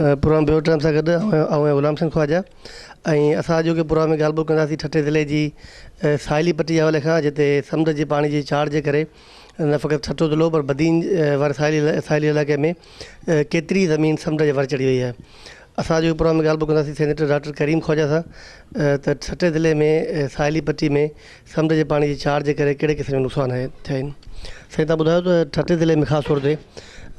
Programme bureau time سان گڏ آئون آهيان غلام حسين خواجه ۽ اسان اڄوڪي پروگرام ۾ ڳالهه ٻولهه ڪنداسين ٺٽي ضلعي جي ساحلي پٽي جي حوالي کان جتي سمنڊ جي پاڻي جي چاڙهه جي ڪري نه فقط ٺٽو ضلعو پر بدين واري ساحلي علائقي ۾ ڪيتري زمين سمنڊ جي ور چڙهي وئي آهي اسان اڄوڪي پروگرام ۾ ڳالهه ٻولهه ڪنداسين سينيٽر ڊاڪٽر ڪريم خواجه سان ته ٺٽي ضلعي ۾ ساحلي پٽي ۾ سمنڊ جي پاڻي جي چاڙهه جي ڪري ڪهڙي قسم جا نقصان ٿيا آهن. سائين تهان ٻڌايو ته ٺٽي ضلعي ۾ خاص طور تي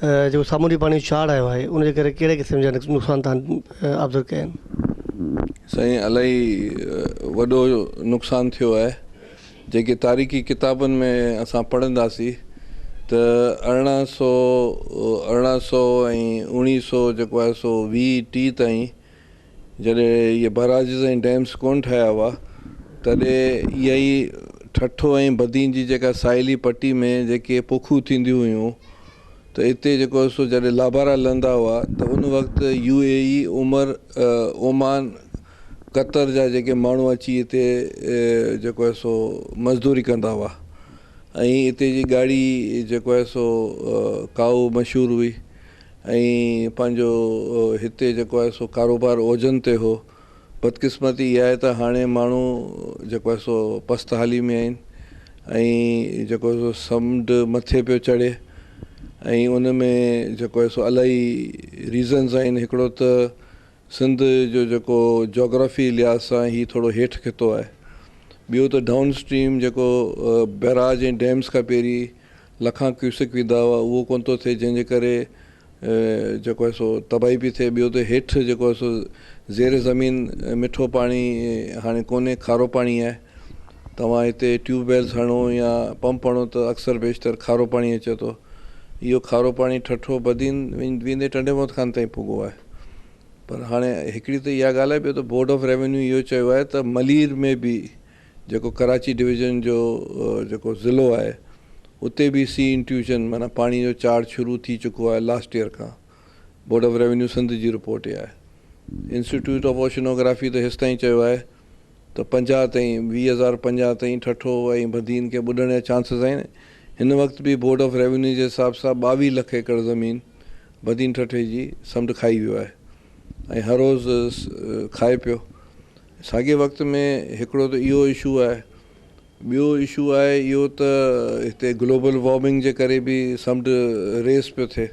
جيڪو سامونڊي پاڻي جو چاڙهه آيو آهي ان جي ڪري ڪهڙي قسم جا نقصان تهان آبزرو ڪيا آهن. سائين الاهي وڏو نقصان ٿيو آهي جيڪي تاريخي ڪتابن ۾ اسان پڙهنداسي ته 1800 ۽ 1900 جيڪو آهي سو 20 30 تائين جڏهن اهي بئراجز ۽ ڊيمس ڪونه ٺهيا هئا تڏهن اها ئي ٺٽو ۽ بدين جي جيڪا ساحلي پٽي ۾ جيڪي پوکون ٿينديون هيون ته اتي جيڪو سو جڏهن لابارا لهندا هئا ته ان وقت يو اي اي عمر اومان قطر جا جيڪي ماڻهو اچي اتي جيڪو آهي سو مزدوري ڪندا هئا ۽ اتي جي ڳاڙهي جيڪو آهي سو ڪائو مشهور هئي ۽ پنهنجو هتي جيڪو آهي سو ڪاروبار اوجن تي هو. بدقسمتي اها آهي ته هاڻي ماڻهو جيڪو آهي سو پست حالي ۾ آهن ۽ جيڪو آهي سو سمنڊ مٿي پيو چڙهي ۽ ان ۾ جيڪو آهي سو الاهي ريزنز آهن هڪڙو ته سنڌ جو جيڪو جاگرافي لحاظ سان هي ٿورو هيٺ خطو آهي ٻيو ته ڊائون اسٽريم جيڪو بئراج ۽ ڊيمز کان پهرين لکان ڪيوسڪ ويندا هئا اهو ڪونه ٿو ٿئي جنهن جي ڪري جيڪو آهي سو تباهي پئي ٿئي ٻيو ته هيٺ جيڪو آهي سو زير زمين مٺو پاڻي هاڻي ڪونهي کارو پاڻي آهي توهان هتي ٽيوب ويلز هڻو يا پمپ هڻو ته اڪثر بيشتر کارو پاڻي اچي ٿو اهو کارو پاڻي ٺٽو بدين ويندي ٽنڊي محمد خان تائين پڳو آهي پر هاڻي هڪڙي ته اها ڳالهه آهي ٻيو ته بورڊ آف ريونيو اهو چيو آهي ته ملير ۾ به جيڪو ڪراچي ڊويزن جو جيڪو ضلعو آهي اتي به سي انٽيوشن معنيٰ پاڻي جو چارج شروع ٿي چڪو آهي لاسٽ ايئر کان بورڊ آف ريونيو سنڌ جي رپورٽ اها آهي انسٽيٽيوٽ آف اوشنوگرافي ته هيستائين چيو آهي ته 50 تائين 20050 تائين ٺٽو ۽ بدين کي ٻڏڻ جا چانسز آهن. هن وقت به بورڊ آف ريونيو جي حساب سان 22 لک ايڪڙ زمين بدين ٺٽي جي سمنڊ کائي ويو آهي ۽ هر روز کائي پيو. ساڳئي وقت ۾ هڪڙو ته اهو اشو آهي ٻيو اشو آهي اهو ته هتي گلوبل وارمنگ جي ڪري به سمنڊ ريس پيو ٿئي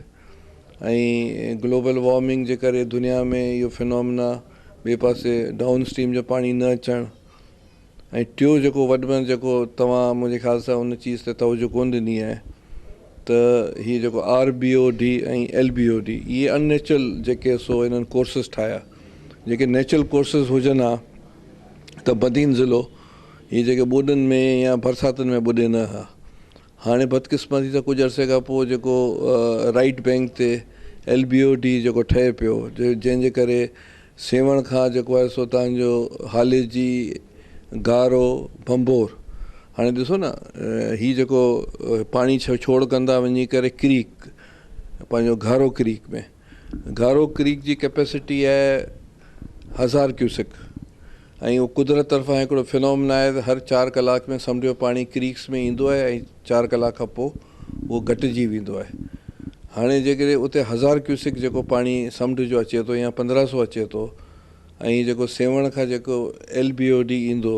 ۽ گلوبل وارمنگ جي ڪري دنيا ۾ اهو فنومنا ٻئي پاسي ڊائون اسٽريم جو پاڻي نه اچڻ ۽ ٽيو جيڪو وڏ ۾ جيڪو توهان منهنجي خيال سان ان چيز تي توجه ڪونه ڏني آهي ته هي جيڪو R B O D ۽ L B O D اهي ان نيچرل جيڪي سو انهن ڪورسز ٺاهيا جيڪي نيچرل ڪورسز هجن ها ته بدين ضلعو هي جيڪي ٻوڏن ۾ يا برساتن ۾ ٻڏي نه ها هاڻي بدقسمتي سان ڪجهه عرصي کان پوء جيڪو رائيٽ بينڪ تي ايل بي او ڊي جيڪو ٺهي پيو جنهن جي ڪري سيوهڻ کان جيڪو آهي سو تان جو هاليجي گارو ڀنڀور هاڻي ڏسو نه هي جيڪو پاڻي ڇوڙ ڪندا وڃي ڪري ڪريڪ پنهنجو گارو ڪريڪ ۾ گارو ڪريڪ جي ڪيپيسٽي آهي 1000 ڪيوسڪ ۽ اهو قدرت طرفان هڪڙو فنومنا آهي ته هر چار ڪلاڪ ۾ سمنڊ جو پاڻي ڪريڪس ۾ ايندو آهي ۽ چار ڪلاڪ کان پوء اهو گهٽجي ويندو آهي. هاڻي جيڪڏهن اتي 1000 ڪيوسڪ جيڪو پاڻي سمنڊ جو اچي ٿو يا 1500 اچي ٿو ۽ جيڪو سيوهڻ کان جيڪو ايل بي او ڊي ايندو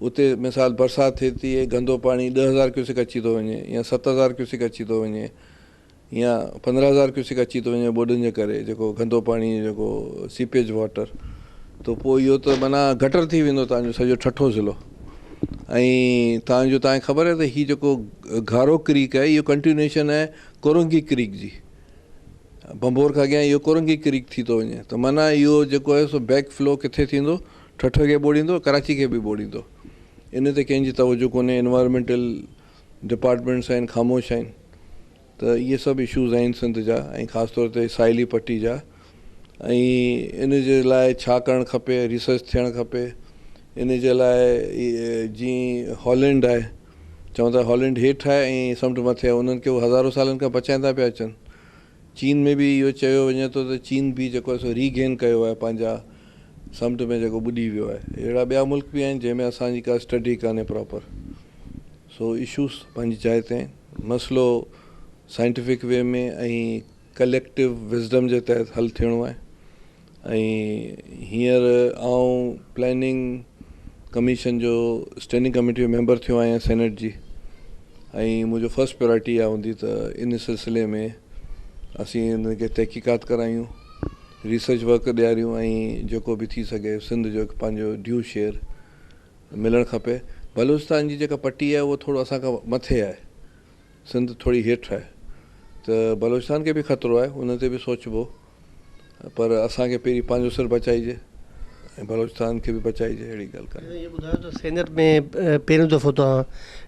اتي مثال برسات ٿئي ٿي ۽ گندو پاڻي 10,000 ڪيوسڪ اچي ٿو وڃي يا 7000 ڪيوسڪ اچي ٿو وڃي يا 15,000 ڪيوسڪ اچي ٿو وڃي ٻوڏن جي ڪري جيڪو گندو پاڻي جيڪو سيپيج واٽر ته پوء اهو ته معنيٰ گٽر ٿي ويندو تان جو سڄو ٺٽو ضلعو ۽ تان جو تان کي خبر آهي ته هي جيڪو گهارو ڪريڪ آهي اهو ڪنٽينيوشن آهي ڪورنگي ڪريڪ جي ڀنڀور کان اڳيان اهو ڪورنگي ڪريڪ ٿي ٿو وڃي ته معنيٰ اهو جيڪو آهي سو بيڪ فلو ڪٿي ٿيندو ٺٽي کي ٻوڙيندو ڪراچي کي به ٻوڙيندو ان تي ڪنهن جي توجه ڪونهي انوائرمينٽل ڊپارٽمينٽس آهن خاموش آهن ته اهي سڀ اشوز آهن سنڌ جا ۽ خاص طور تي ساحلي پٽي جا ۽ ان جي لاء ڇا ڪرڻ کپي ريسرچ ٿيڻ کپي ان جي لاء جيئن هالينڊ آهي چون ٿا هالينڊ هيٺ آهي ۽ سمنڊ مٿي آهي انهن کي هو هزارو سالن کان بچائيندا پيا اچن چين ۾ به اهو چيو وڃي ٿو ته چين به جيڪو آهي سو ري گين ڪيو آهي پنهنجا سمنڊ ۾ جيڪو ٻڏي ويو آهي اهڙا ٻيا ملڪ به آهن جنهن ۾ اسان جي ڪا اسٽڊي ڪانهي پراپر سو اشوز پنهنجي جاء تي آهن. مسئلو سائنٽيفڪ وي ۾ ۽ ڪليڪٽو وزڊم جي تحت حل ٿيڻو آهي. ۽ هينئر آئون پلاننگ ڪميشن جو اسٽينڊنگ ڪميٽي جو ميمبر ٿيو آهيان سينيٽ جي ۽ منهنجو فرسٽ پرائرٽي اها هوندي ته ان سلسلي ۾ اسين ان کي تحقيقات ڪرايون، ريسرچ ورڪ ڏياريون ۽ جيڪو به ٿي سگهي سنڌ جو هڪ پنهنجو ڊيو شيئر ملڻ کپي. بلوچستان جي جيڪا پٽي آهي اهو ٿورو اسان کان مٿي آهي، سنڌ ٿوري هيٺ آهي ته بلوچستان کي به خطرو آهي، ان تي به سوچبو پر اسان کي پهرين پنهنجو سر بچائجي ۽ بلوچستان کي به بچائجي اهڙي ڳالهه ڪانهي. اهو ٻڌايو ته سينيٽ ۾ پهريون دفعو توهان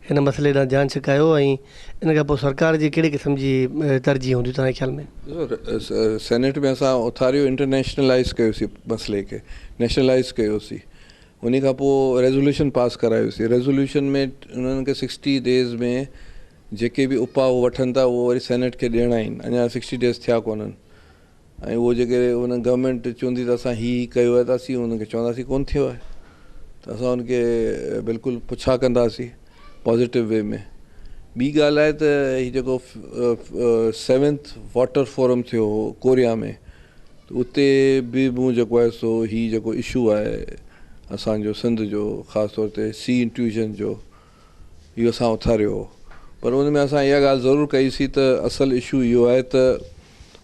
هن مسئلي ڏانهن ڌيان ڇڪايو ۽ ان کان پوء سرڪار جي ڪهڙي قسم جي ترجيح هوندي توهان جي خيال ۾؟ ڏسو سينيٽ ۾ اسان اٿاريو انٽرنيشنلائيز ڪيوسين مسئلي کي نيشنلائيز ڪيوسين انهي کان پوء ريزوليوشن پاس ڪرايوسين ريزوليوشن ۾ انهن کي سڪسٽي ڊيز ۾ جيڪي به اپاء هو وٺن ٿا اهو وري سينيٽ کي ڏيڻا آهن اڃا سڪسٽي ڊيز ٿيا ڪونهن ۽ اهو جيڪي ان گورنمينٽ چوندي ته اسان هي هي ڪيو آهي ته اسين انهن کي چونداسين ڪونه ٿيو آهي ته اسان ان کي بلڪل پڇا ڪنداسين پازيٽو وي ۾ ٻي ڳالهه آهي ته هي جيڪو سيونٿ واٽر فورم ٿيو هو ڪوريا ۾ ته اتي به مون جيڪو آهي سو هي جيڪو اشو آهي اسانجو سنڌ جو خاص طور تي سي انٽيوجن جو اهو اسان اٿاريو هو پر ان ۾ اسان اها ڳالهه ضرور ڪئي سي ته اصل اشو اهو آهي ته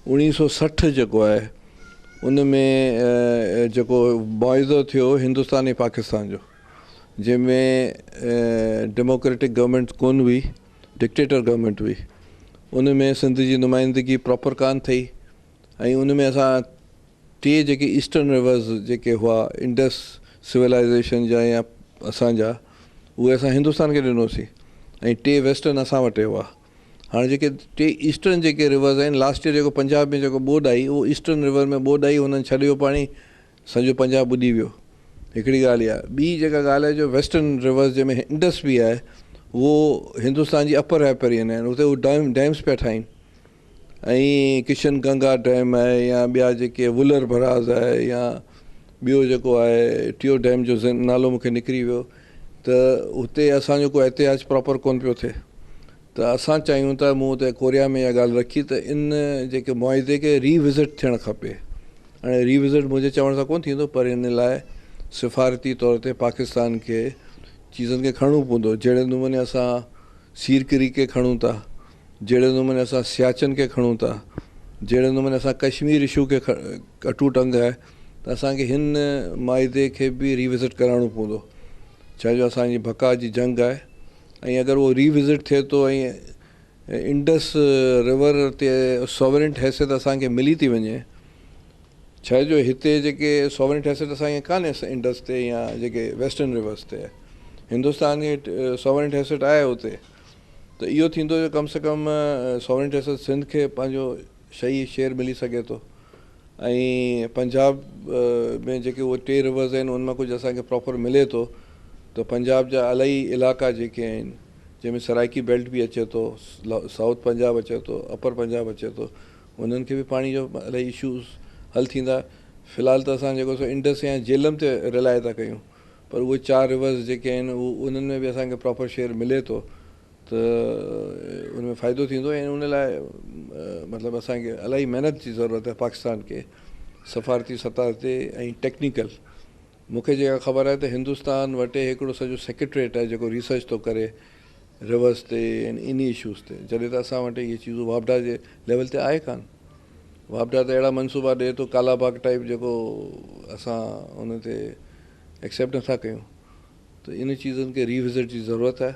اوڻيهه سو 60 جيڪو آهي ان ۾ جيڪو معاهدو ٿيو هندستان ۽ پاڪستان جو جنهن ۾ ڊيموڪريٽڪ گورنمينٽ ڪون هئي ڊڪٽيٽر گورنمينٽ هئي ان ۾ سنڌ جي نمائندگي پراپر ڪان ٿي ۽ ان ۾ اسان ٽي جيڪي ايسٽرن ريورز جيڪي هئا انڊس سولائيزيشن جا يا اسان جا اهي اسان هندستان کي ڏنوسين ۽ ٽي ويسٽرن اسان وٽ هئا هاڻي جيڪي ٽي ايسٽرن جيڪي ريورز آهن لاسٽ ايئر جيڪو پنجاب ۾ جيڪو ٻوڏ آئي اهو ايسٽرن ريور ۾ ٻوڏ آئي انهن ڇڏيو پاڻي سڄو پنجاب ٻڏي ويو هڪڙي ڳالهه اها ٻي جيڪا ڳالهه آهي جو ويسٽرن ريورز جنهن ۾ انڊس به آهي اهو هندستان جي اپر رائپرين آهن اتي هو ڊيمس پيا ٺاهين ۽ ڪشن گنگا ڊيم آهي يا ٻيا جيڪي ولر براز آهي يا ٻيو جيڪو آهي ٽيو ڊيم جو نالو مونکي نڪري ويو ته اتي اسان جو ڪو احتجاج پراپر ڪون پيو ٿئي ته اسان چاهيون ٿا مون اتي ڪوريا ۾ اها ڳالهه رکي ته ان جيڪي معاهدي کي ري وزٽ ٿيڻ کپي هاڻي ري وزٽ منهنجي چوڻ سان ڪون ٿيندو پر ان لاء سفارتي طور تي پاڪستان کي چيزن کي کڻڻو پوندو جهڙي نموني اسان سير ڪري کي کڻون ٿا جهڙي نموني اسان سياچن کي کڻون ٿا، جهڙي نموني اسان ڪشمير اشو کي اٽوٽ انگ آهي ته اسان کي هن معاهدي کي به ري وزٽ ڪرائڻو پوندو ڇا جو اسان جي بقا جي جنگ آهي ۽ اگر اهو ري وزٽ ٿئي ٿو ۽ انڊس ريور تي ساورنٽ حيثيت اسان کي ملي ٿي وڃي ڇا جو هتي جيڪي ساورنٽ حيثيت اسان کي ڪانهي انڊس تي يا جيڪي ويسٽرن ريورس تي آهي هندستان کي ساورنٽ حيثيت آهي اتي ته اهو ٿيندو جو ڪم سي ڪم ساورنٽ حيثيت سنڌ کي پنهنجو صحيح شيئر ملي سگهي ٿو ۽ پنجاب ۾ جيڪي اهي ٽي ريورز آهن ان مان ڪجهه اسان کي پراپر ملي ٿو ته پنجاب جا الاهي علائقا جيڪي آهن جنهن ۾ سرائڪي بيلٽ به اچي ٿو سائوٿ پنجاب اچي ٿو اپر پنجاب اچي ٿو انهن کي به پاڻي جو الاهي اشوز حل ٿيندا في الحال ته اسان جيڪو سو انڊس يا جيلم تي رلائي ٿا ڪيون پر اهي چار ريورز جيڪي آهن انهن ۾ به اسان کي پراپر شيئر ملي ٿو ته ان ۾ فائدو ٿيندو ۽ ان لاء مطلب اسان کي الاهي محنت جي ضرورت آهي پاڪستان کي سفارتي سطح تي ۽ ٽيڪنيڪل مون کي جيڪا خبر آهي ته هندستان وٽ هڪڙو سڄو سيڪريٽريٽ آهي جيڪو ريسرچ ٿو ڪري ريورز تي ۽ انهي اشوز تي جڏهن ته اسان وٽ اهي چيزون واپڊا جي ليول تي آهي ڪانه واپڊا ته اهڙا منصوبا ڏئي ٿو ڪالا باغ ٽائيپ جيڪو اسان ان تي ايڪسيپٽ نٿا ڪيون ته ان چيزن کي ري وزٽ جي ضرورت آهي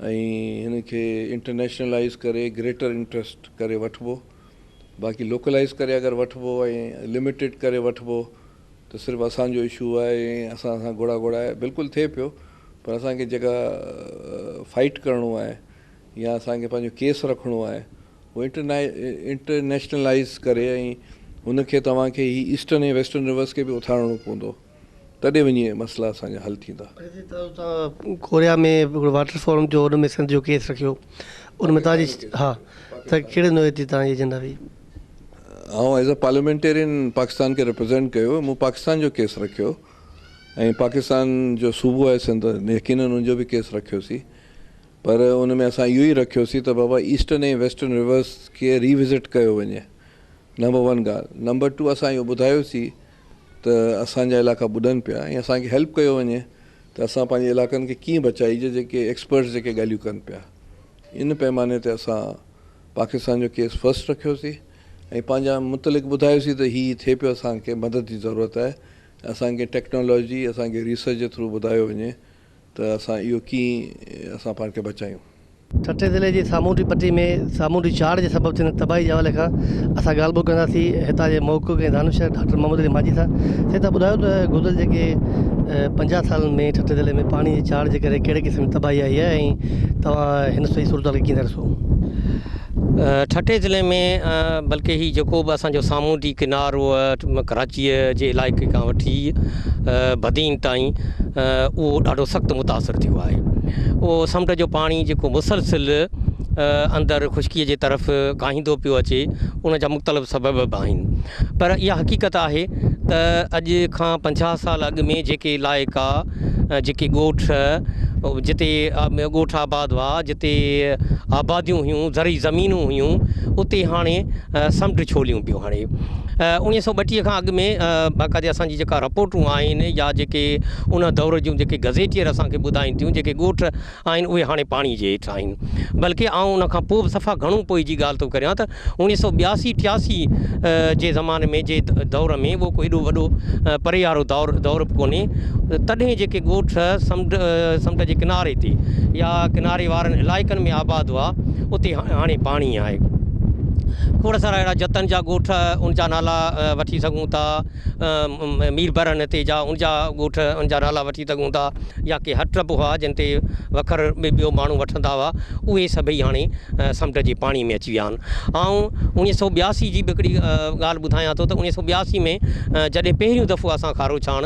۽ هن کي انٽرنيشنلائز ڪري گريٽر انٽرسٽ ڪري وٺبو باقي لوڪلائز ڪري اگر وٺبو ۽ لميٽيڊ ڪري وٺبو ته صرف اسان جو اشو آهي ۽ اسان سان گهوڙا گهوڙا آهي بلڪل ٿئي پيو پر اسان کي جيڪا فائٽ ڪرڻو آهي يا اسان کي پنهنجو ڪيس رکڻو آهي اهو انٽرنيشنلائيز ڪري ۽ ان کي توهان کي هي ايسٽرن ۽ ويسٽرن ريورس کي به اٿارڻو پوندو تڏهن وڃي اهي مسئلا اسان جا حل ٿيندا. توهان ڪوريا ۾ هڪڙو واٽر فورم ٿيو ان ۾ سنڌ جو ڪيس رکيو ان ۾ توهان جي ها ته ڪهڙي نوعيت جي توهان جي ايجنڊا هئي؟ آئون ايز اي پارليامينٽيرين پاڪستان کي ريپريزينٽ ڪيو مون پاڪستان جو ڪيس رکيو ۽ پاڪستان جو صوبو آهي سنڌ يقينن ان جو به ڪيس رکيوسين پر ان ۾ اسان اهو ئي رکيوسين ته بابا ايسٽرن ۽ ويسٽرن ريورس کي ري وزٽ ڪيو وڃي نمبر ون ڳالهه نمبر ٽو اسان اهو ٻڌايوسين. ته اسان جا علائقا ٻڏن پيا ۽ اسان کي هيلپ ڪيو وڃي ته اسان پنهنجي علائقن کي ڪيئن بچائجي جيڪي ايڪسپرٽس جيڪي ڳالهيون ڪن پيا ان پيماني تي اسان پاڪستان جو ڪيس فرسٽ رکيوسين ۽ پنهنجا متعلق ٻڌايوسين ته هي ٿئي پيو اسان کي مدد جي ضرورت آهي اسان کي ٽيڪنالاجي اسان کي ريسرچ جي ٿرو ٻڌايو وڃي ته اسان اهو ڪيئن اسان پاڻ کي بچايون. ٺٽي ضلعي جي سامونڊي پٽي ۾ سامونڊي چاڙهه جي سبب ٿيندڙ تباهي جي حوالي کان اسان ڳالهه ٻولهه ڪنداسين هتان جي محقق ۽ دانشور ڊاڪٽر محمد علي مانجهي سان. سائين توهان ٻڌايو ته گذريل جيڪي 50 سالن ۾ ٺٽي ضلعي ۾ پاڻي جي چاڙهه جي ڪري ڪهڙي قسم جي تباهي آئي آهي ۽ توهان هن سڄي صورتحال کي ڪيئن ٿا ڏسو؟ ٺٽي ضلعي ۾ بلڪه هي جيڪو به اسان جو سامونڊي ڪنارو ڪراچيء جي علائقي کان وٺي بدين تائين اهو ڏاڍو سخت متاثر ٿيو آهي. اهو سمنڊ جو پاڻي جيڪو مسلسل اندر خشڪيء جي طرف ڪاهيندو پيو اچي ان جا مختلف سبب به آهن پر اها حقيقت آهي ته اڄ کان 50 سال اڳ ۾ جيڪي علائقا جيڪي ڳوٺ جتي ڳوٺ آباد هئا جتي آباديون هيون زرعي زمينون هيون اتي هاڻي سمنڊ ڇوليون پيون هڻي. 1932 کان اڳ ۾ باقاعدي اسان جي جيڪا رپورٽون آهن يا جيڪي ان دور جون جيڪي گزيٽيئر اسان کي ٻڌائين ٿيون جيڪي ڳوٺ آهن اهي هاڻي پاڻي جي هيٺ آهن بلڪه آئون ان کان پوء به صفا گهڻو پوء جي ڳالهه ٿو ڪريان ته 1982 83 جي زماني ۾ جي دور ۾ اهو ڪو ايڏو وڏو پري وارو دور دور به ڪونهي تڏهن جيڪي ڳوٺ سمنڊ سمنڊ جي ڪناري تي يا ڪناري وارن علائقن ۾ آباد هئا اتي هاڻي پاڻي آهي. کوڙ سارا اهڙا جتن جا ڳوٺ ان جا نالا وٺي سگهون ٿا، مير برن هتي جا ان جا ڳوٺ ان جا نالا وٺي سگهون ٿا يا ڪي هٽ به هئا جن تي وکر به ٻيو ماڻهو وٺندا هئا اهي سڀئي هاڻي سمنڊ جي پاڻي ۾ اچي ويا آهن. آئون 1982 جي به هڪڙي ڳالهه ٻڌايان ٿو ته 1982 ۾ جڏهن پهريون دفعو اسان کارو ڇاڻ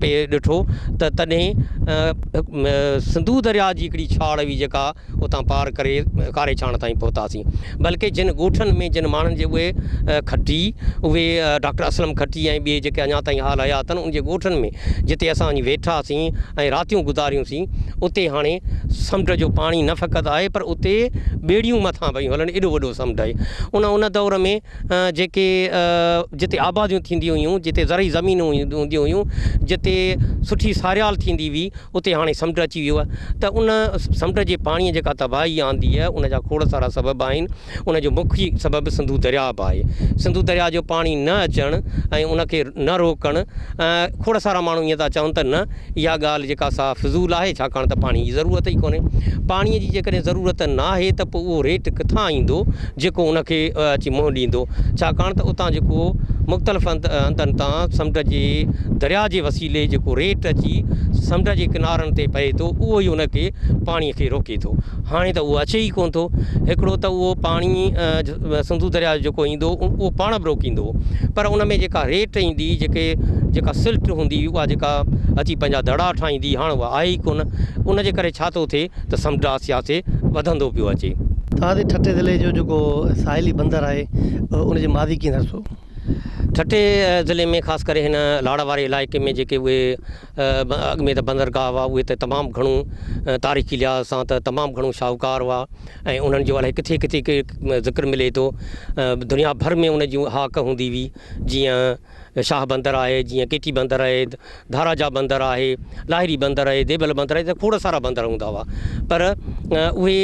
پئي ڏٺو ته تڏهن سنڌو درياء جي هڪڙي ڇاڙ هئي جيڪا اتان پار ڪري ڪاري ڇاڻ تائين پهتاسين. بلڪه جن ڳوٺن ۾ جن ماڻهن جي اهي کٽي، اهي ڊاڪٽر اسلم کٽي ۽ ٻئي جيڪي اڃا تائين حال حيات آهن، ان جي ڳوٺن ۾ جتي اسان وڃي ويٺاسين ۽ راتيون گذاريونسين، اتي هاڻي سمنڊ جو پاڻي نه فقط آهي پر اتي ٻيڙيون مٿان پيون هلن، ايڏو وڏو سمنڊ آهي. ان ان دور ۾ جيڪي جتي آباديون ٿينديون هيون، جتي زرعي زمينون هونديون هيون، جتي سٺي ساريال ٿيندي هئي، اتي هاڻي سمنڊ اچي ويو آهي ته ان سمنڊ جي پاڻيء جيڪا تباهي آندي آهي ان جا کوڙ سارا سبب آهن. ان جو مکيه سبب سنڌو درياء به آهي. سنڌو درياء جو پاڻي نه اچڻ ۽ ان کي نه روڪڻ کوڙ سارا ماڻهو ائين ٿا چون ته نه اها ڳالهه جيڪا سا فضول آهي ڇاڪاڻ ته پاڻي جي ضرورت ئي ڪونهي. پاڻيء جي جيڪڏهن ضرورت ناهي ته پوء اهو ريٽ ڪٿان ايندو جيڪو ان کي اچي منهن ڏيندو ڇاڪاڻ ته اتان جيڪو مختلف هنڌن تان سمنڊ جي درياء جي وسيلي جيڪو ريٽ اچي سمنڊ جي ڪنارن تي پئي ٿو اهو ئي ان کي پاڻي کي روڪي ٿو. هاڻي ته اهو اچي ئي ڪونه ٿو. هڪڙو ته اهو پاڻي سنڌو درياء جو جيڪو ايندو اهو پاڻ به روڪيندو هو پر ان ۾ جيڪا ريٽ ايندي جيڪي جيڪا سلٽ هوندي اها جيڪا اچي پنهنجا دڙا ٺاهيندي هاڻ اها آهي ئي ڪونه ان جي ڪري ڇا ٿو ٿئي ته سمنڊ آهستي آهستي وڌندو پيو اچي. توهان جي ٺٽي ضلعي جو جيڪو ساحلي بندر آهي ان جي ماضي ڪيئن ٿا ڏسو؟ ٺٽي ضلعي ۾ خاص ڪري هن لاڙ واري علائقي ۾ جيڪي اهي اڳ ۾ ته بندرگاهه هئا اهي ته تمام گهڻو تاريخي لحاظ سان ته تمام گهڻو شاهوڪار هئا ۽ انهن جو الائي ڪٿي ڪٿي ذڪر ملي ٿو دنيا ڀر ۾ ان جون هاڪ هوندي هئي جيئن شاهه بندر آهي، جيئن ڪيٽي بندر آهي، ڌاراجا بندر آهي، لاهري بندر آهي، ديبل بندر آهي ته کوڙ سارا بندر هوندا هئا پر اهي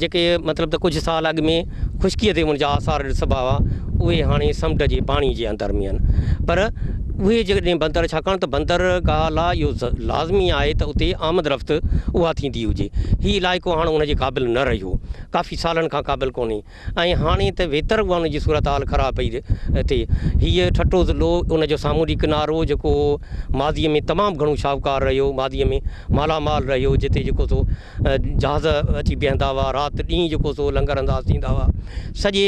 جيڪي مطلب ته ڪجهه سال اڳ ۾ خشڪيء تي ان جا آثار ڏسبا هئا اهي هاڻي سمنڊ جي پاڻي جي اندر ۾ آهن پر اهي جيڪڏهن بندر ڇاڪاڻ ته بندرگاهه لاء اهو لازمي آهي ته اتي آمد رفت اها ٿيندي هجي هي علائقو هاڻ ان جي قابل نه رهيو ڪافي سالن کان قابل ڪونهي. ۽ هاڻي ته ويتر به ان جي صورتحال خراب پئي ٿئي. هيء ٺٽو ضلعو ان جو سامونڊي ڪنارو جيڪو ماضيء ۾ تمام گهڻو شاهوڪار رهيو، ماضيء ۾ مالا مال رهيو، جتي جيڪو سو جهاز اچي بيهندا هئا، رات ڏينهن جيڪو سو لنگر انداز ٿيندا هئا. سڄي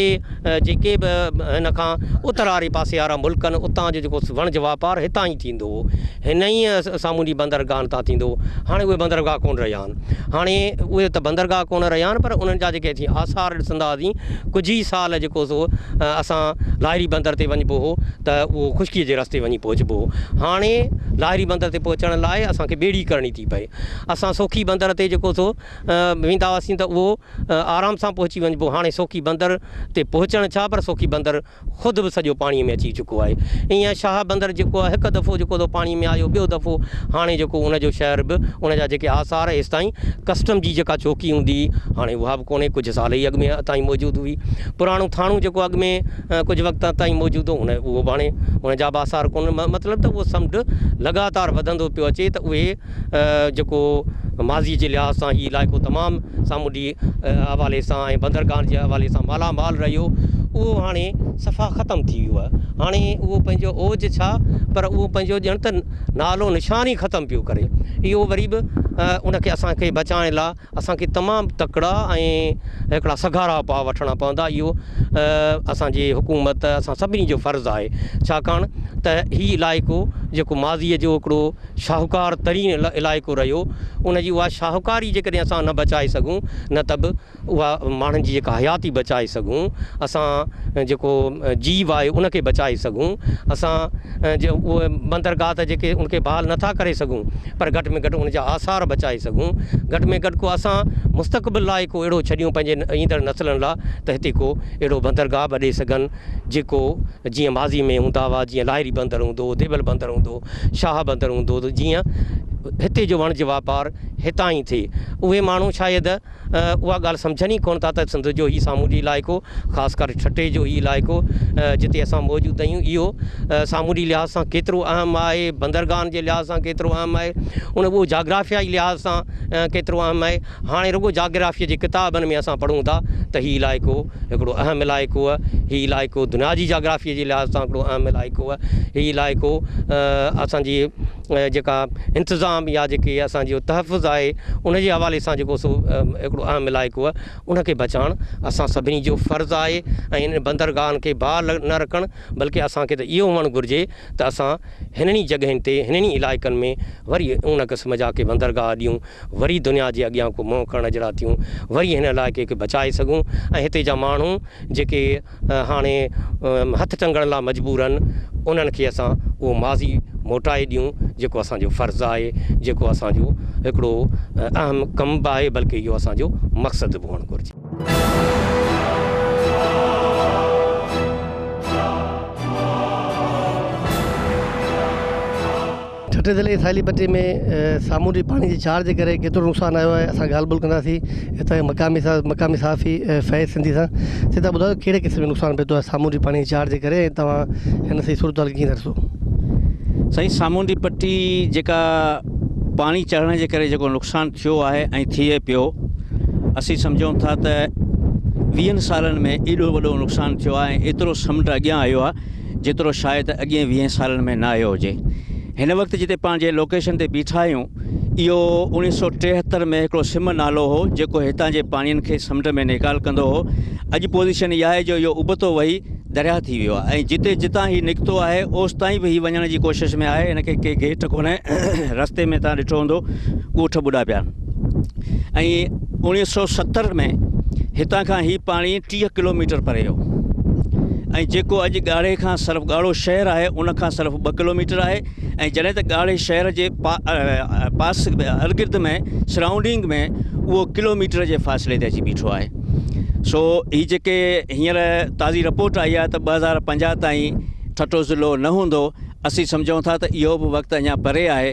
جيڪي به هن کان اتر واري پاسي وارا ملڪ آهن، اتان جو جيڪو وڻج واپار هتان ئي ٿيندو هو. هن ئي سامونڊي بندرگاهن تان ٿيندو هو. هاڻي اهي بندرگاهه ڪونه رهيا آهن. هاڻي اهي ته بندرگاهه ڪونه رهيا آهن پر انهن جا جيڪي اسين آثار ڏسندا هئاسين ڪجهه ئي سال جيڪو سو اسان لاهري بندر تي وڃبو هو ته اهو خشڪيء جي رستي وڃي پهچبو هو. هاڻي لاهري بندر تي پهچڻ لاء اسان کي ٻيڙي ڪرڻي ٿي پئي. اسان سوکي بندر تي جيڪو سو ويندا هئاسين ته اهو آرام سان پهچي وڃبو. هاڻي سوکي بندر تي پهچڻ ڇا پر سوکي بندر خود به سڄو پاڻيء ۾ اچي چڪو آهي. ايئن شاهه بندر بندر جيڪو آهي هڪ دفعو جيڪو سو پاڻي ۾ آيو ٻيو دفعو هاڻي جيڪو ان جو شهر به ان جا جيڪي آثار ايستائين ڪسٽم جي جيڪا چوڪي هوندي هئي هاڻي اها به ڪونهي ڪجهه سال ئي اڳ ۾ تائين موجود هئي پراڻو ٿاڻو جيڪو اڳ ۾ ڪجهه وقت تائين موجود هو ان اهو به هاڻي ان جا به آثار ڪونهن مطلب ته اهو سمنڊ لڳاتار وڌندو پيو اچي ته اهي جيڪو ماضي جي لحاظ سان هي علائقو تمام سامونڊي حوالي سان ۽ بندرگاهن جي حوالي سان مالا مال رهيو اهو هاڻي صفا ختم ٿي ويو آهي هاڻي اهو پنهنجو اوج ڇا پر اهو پنهنجو ڄڻ ته نالو نشان ئي ختم پيو ڪري اهو وري به ان کي اسان کي بچائڻ لاء اسان کي تمام تڪڙا ۽ هڪڙا سگهارا اپاء وٺڻا پوندا اهو اسان جي حڪومت اسان سڀني جو فرض آهي ڇاڪاڻ ته هي علائقو جيڪو ماضي جو هڪڙو شاهوڪار ترين علائقو رهيو ان جي اها شاهوڪاري جيڪڏهن اسان نه بچائي سگهون نه ته به اها ماڻهن جي جيڪا حياتي بچائي سگهون اسان جيڪو جيو آهي ان کي بچائي سگهون اسان اهي بندرگاهه ته جيڪي ان کي بحال نٿا ڪري سگهون پر گهٽ ۾ گهٽ ان جا آثار بچائي سگهون، گهٽ ۾ گهٽ ڪو اسان مستقبل لاء ڪو اهڙو ڇڏيون پنهنجي ايندڙ نسلن لاء ته هتي ڪو اهڙو بندرگاهه به اڏي سگهن جيڪو جيئن ماضي ۾ هوندا هئا جيئن لاهري بندر هوندو هو، ديبل بندر هوندو هو، شاهه بندر هوندو هو ته جيئن هتي جو وڻج واپار هتان ئي ٿئي. اهي ماڻهو شايد اها ڳالهه سمجهن ئي ڪونه ٿا ته سنڌ جو هي سامونڊي علائقو خاص ڪري ٺٽي جو هي علائقو جتي اسان موجود آهيون اهو سامونڊي لحاظ سان ڪيترو اهم آهي بندرگاهن جي لحاظ سان ڪيترو اهم آهي ان اهو جاگرافيائي لحاظ سان ڪيترو اهم آهي هاڻي رڳو جاگرافيء جي ڪتابن ۾ اسان پڙهون ٿا ته هي علائقو هڪڙو اهم علائقو آهي هي علائقو دنيا جي جاگرافيء جي لحاظ سان هڪڙو اهم علائقو آهي هي علائقو اسان جي جيڪا انتظام يا جيڪي اسان جو تحفظ آهي ان جي حوالي سان جيڪو سو هڪڙو اهم علائقو آهي ان کي بچائڻ اسان سڀني جو فرض آهي ۽ انهن بندرگاهن کي بحال نه رکڻ بلڪه اسان کي ته اهو هئڻ گهرجي ته اسان هنن ئي جڳهين تي هنن ئي علائقن ۾ وري ان قسم جا ڪي بندرگاهه ڏيون وري دنيا جي اڳيان ڪو منهن کڻڻ جهڙا ٿيون وري هن علائقي کي بچائي سگهون ۽ هتي جا ماڻهو جيڪي هاڻي هٿ ٽنگڻ لاء مجبور آهن انهن کي اسان اهو ماضي موٽائي ڏيون جيڪو اسان جو فرض آهي جيڪو اسان جو هڪڙو اهم ڪم به آهي بلڪه اهو اسان جو مقصد به هئڻ گهرجي. ٺٽي ضلعي جي ساحلي پٽي ۾ سامونڊي پاڻي جي چاڙهه جي ڪري ڪيترو نقصان آيو آهي اسان ڳالهه ٻولهه ڪنداسين هتان جي مقامي سان مقامي صحافي فيض سنڌي سان سي تان ٻڌايو ڪهڙي قسم جو نقصان پهتو آهي سامونڊي پاڻي جي چاڙهه جي ڪري ۽ توهان هن سڄي صورتحال کي ڪيئن ٿا ڏسو. سائين سامونڊي پٽي جيڪا پاڻي چڙهڻ جي ڪري جيڪو نقصان ٿيو آهي ۽ ٿئي پيو اسين سمجهون ٿا ته ويهن سالن ۾ ايڏو وڏو نقصان ٿيو آهي ۽ ايترو سمنڊ اڳيان آيو آهي جيترو شايد اڳين ويهين سالن ۾ نه آيو هجي. هن وقت جتي پاڻ جنهن لوڪيشن تي بيٺا آهيون اهو اوڻيهه سئو 73 ۾ هڪڙو سم نالو هو جيڪو هتان جي پاڻين کي سمنڊ ۾ نيڪال ڪندو هو. اڄ پوزيشن اها آهي جو اهو ابتو وهي درياهه ٿي ويو آهي ۽ جتي جتان هي نڪتو آهي اوستائين به هي وڃڻ جي ڪوشش ۾ آهي. هن کي ڪي گيٽ ڪونهي. رستي ۾ توهان ڏٺو هوندو ڳوٺ ٻڏا پيا آهن ۽ 1970 ۾ هتان کان هي پاڻي 30 ڪلوميٽر پري هو ۽ جيڪو اڄ ڳاڙهي کان صرف ڳاڙهو شهر آهي ان کان صرف 2 ڪلوميٽر آهي ۽ جڏهن ته ڳاڙهي شهر جي پاس ارگرد ۾ سرائونڊنگ ۾ اهو ڪلوميٽر جي فاصلي تي اچي بيٺو آهي سو هي جيڪي هينئر تازي رپورٽ آئي آهي ته 2050 تائين ٺٽو ضلعو نه هوندو اسين سمجهون ٿا ته اهو به وقت اڃا پري آهي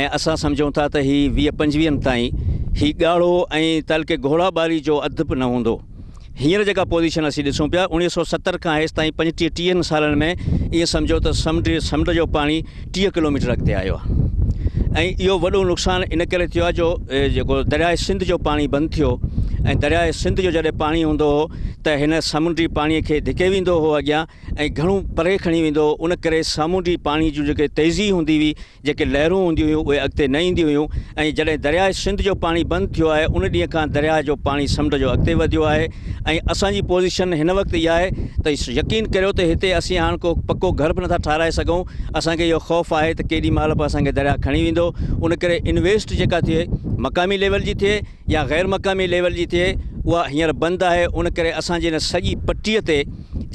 ۽ اسان سمجهون ٿا ته هي ويهه پنجويهن تائين هي ڳاڙهو ۽ تعلقي گهوڙا ٻاري جو اڌ به نه هوندو. هينئر جيڪا پوزيشن اسين ڏسون پيا 1970 کان هيستائين پنجٽيهه ٽيهن سالن ۾ ائين سمجهو ته سمنڊ سمنڊ جو پاڻي 30 ڪلوميٽر اڳتي آيو آهي ۽ اهو وڏو نقصان ان ڪري ٿيو آهي جو جيڪو درياء سنڌ جو پاڻي بند ٿيو ۽ درياء سنڌ جو جڏهن پاڻي هوندو هو ته هن سامونڊي پاڻي کي ڌڪي ويندو هو اڳيان ۽ گهڻو پري کڻي ويندو هو ان ڪري سامونڊي پاڻي جون جيڪي تيزي هوندي هئي جيڪي لهرون هونديون هيون اهي اڳتي نه اينديون هيون ۽ جڏهن درياء سنڌ جو پاڻي بند ٿيو آهي ان ڏينهن کان درياء جو پاڻي سمنڊ جو اڳتي وڌيو آهي ۽ اسان جي پوزيشن هن وقت اها آهي ته يقين ڪريو ته هتي اسين هاڻ ڪو پڪو گهر به نٿا ٺاهرائي سگهون اسان کي اهو خوف آهي ته ڪيڏي مهل به اسان کي درياء کڻي ويندو ان ڪري انويسٽ جيڪا ٿئي مقامي ليول جي ٿئي يا غير مقامي ليول جي ٿئي اها هينئر بند آهي ان ڪري اسان جي هن سڄي پٽي تي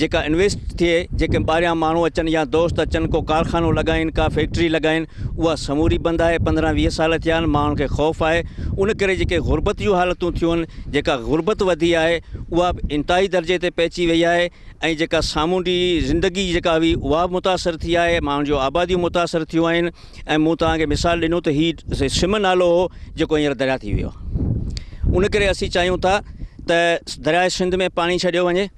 جيڪا انويسٽ ٿئي، جيڪي ٻاهريان ماڻهو اچن يا دوست اچن ڪو ڪارخانو لڳائين ڪا فيڪٽري لڳائين اها سموري بند آهي 15 20 سال ٿيا آهن ماڻهن کي خوف آهي ان ڪري جيڪي غربت جون حالتون ٿيون آهن جيڪا غربت وڌي آهي اها به انتهائي درجي تي پهچي وئي آهي ۽ جيڪا سامونڊي زندگي جيڪا هئي اها به متاثر ٿي آهي ماڻهن جون آباديون متاثر ٿيون آهن ۽ مون توهان کي مثال ڏنو ته هي سم نالو هو جيڪو هينئر درياء ٿي ويو آهي ان ڪري اسين چاهيون ٿا ته درياء سنڌ ۾ پاڻي ڇڏيو وڃي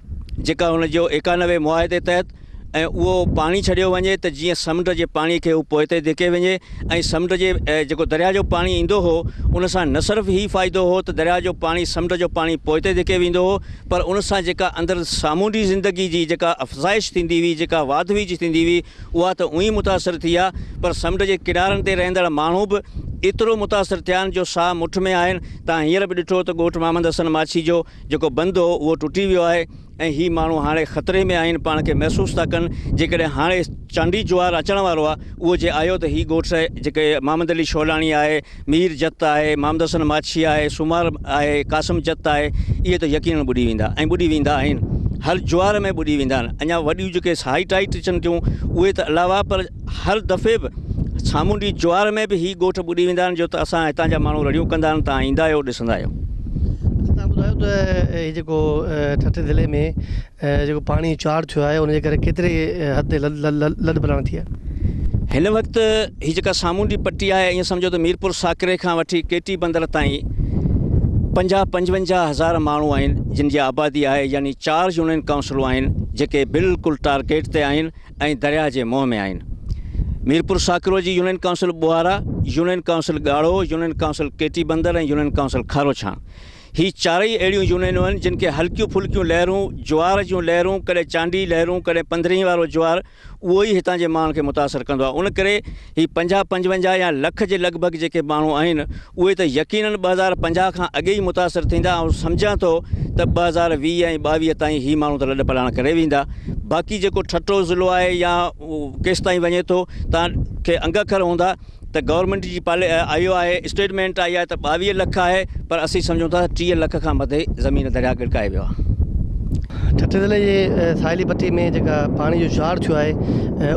جيڪا هن جو 91 معاهدي تحت ۽ اهو پاڻي ڇڏيو وڃي ته جيئن سمنڊ جي پاڻي کي هو پوئتي ڌڪي وڃي ۽ سمنڊ جي جيڪو درياء جو پاڻي ايندو هو ان سان نه صرف هي فائدو هو ته درياء جو پاڻي سمنڊ جو پاڻي پوئتي ڌڪي ويندو هو پر ان سان جيڪا اندر سامونڊي زندگي جي جيڪا افزائش ٿيندي هئي جيڪا واڌ ويجهه ٿيندي هئي اها ته اونئي متاثر ٿي آ پر سمنڊ جي ڪنارن تي رهندڙ ماڻهو به ايترو متاثر ٿيا آهن جو ساهه مٺ ۾ آهن. توهان هينئر به ڏٺو ته ڳوٺ محمد حسن ماڇي جو جيڪو بند هو اهو ٽٽي ويو آهي ۽ هي ماڻهو هاڻي خطري ۾ آهن پاڻ کي محسوس ٿا ڪن جيڪڏهن هاڻي چانڊي جوار اچڻ وارو آ اهو جي آيو ته هي ڳوٺ جيڪي محمد علي شولاڻي آهي، مير جت آهي، محمد حسن ماڇي آهي، سومار آهي، قاسم جت آهي، اهي ته يقينن ٻڏي ويندا ۽ ٻڏي ويندا آهن. هر جوار ۾ ٻڏي ويندا آهن. اڃا وڏيون جيڪي هائي ٽائيڊ اچن ٿيون اهي ته علاوه پر هر دفعي به سامونڊي جوار ۾ به هي ڳوٺ ٻڏي ويندا آهن جو ته اسان هتان جا ماڻهو رڙيون ڪندا آهن توهان ايندا آهيو ڏسندا آهيو. اڇا توهان ٻڌايو ته هي جيڪو ٺٽي ضلعي ۾ جيڪو پاڻي چاڙهه ٿيو آهي ان جي ڪري ڪيتري حد تي لڏ پلاڻ ٿي آهي؟ هن وقت هي جيڪا سامونڊي پٽي آهي ائين سمجهو ته ميرپور ساڪري کان وٺي ڪيٽي بندر تائين 50 55 هزار ماڻهو آهن جن جي آبادي آهي يعني چار يونين ڪائونسلون آهن جيڪي بلڪل ٽارگيٽ تي آهن ۽ درياهه جي منهن ۾ آهن ميرپور ساڪرو جي union council Bohara, union council Garho, union council Keti Bandar ۽ union council Kharochhan. هي چارئي اهڙيون يونينون آهن جن کي هلڪيون ڦلڪيون لهرون، جوار جون لهرون، ڪڏهن چانڊي لهرون، ڪڏهن پندرهين وارو جوار، اهو ئي هتان جي ماڻهن کي متاثر ڪندو آهي. ان ڪري هي 50، 55 يا لک جي لڳ ڀڳ جيڪي ماڻهو آهن، اهي ته يقينن 2050 کان اڳي ئي متاثر ٿيندا. آئون سمجهان ٿو ته 2020 ۽ 22 تائين هي ماڻهو ته لڏ پلاڻ ڪري ويندا. باقي جيڪو ٺٽو ضلعو آهي يا ڪيستائين وڃي ٿو، توهان کي انگ اکر هوندا. ته گورنمينٽ جي پالي آيو آهي اسٽيٽمينٽ آئي آهي ته 22 لک آهي پر اسين سمجهون ٿا 30 لک کان مٿي زمين درياء ڳڙڪائي ويو آهي. ٺٽي ضلعي جي ساحلي پٽي ۾ جيڪا پاڻي جو چاڙهه ٿيو آهي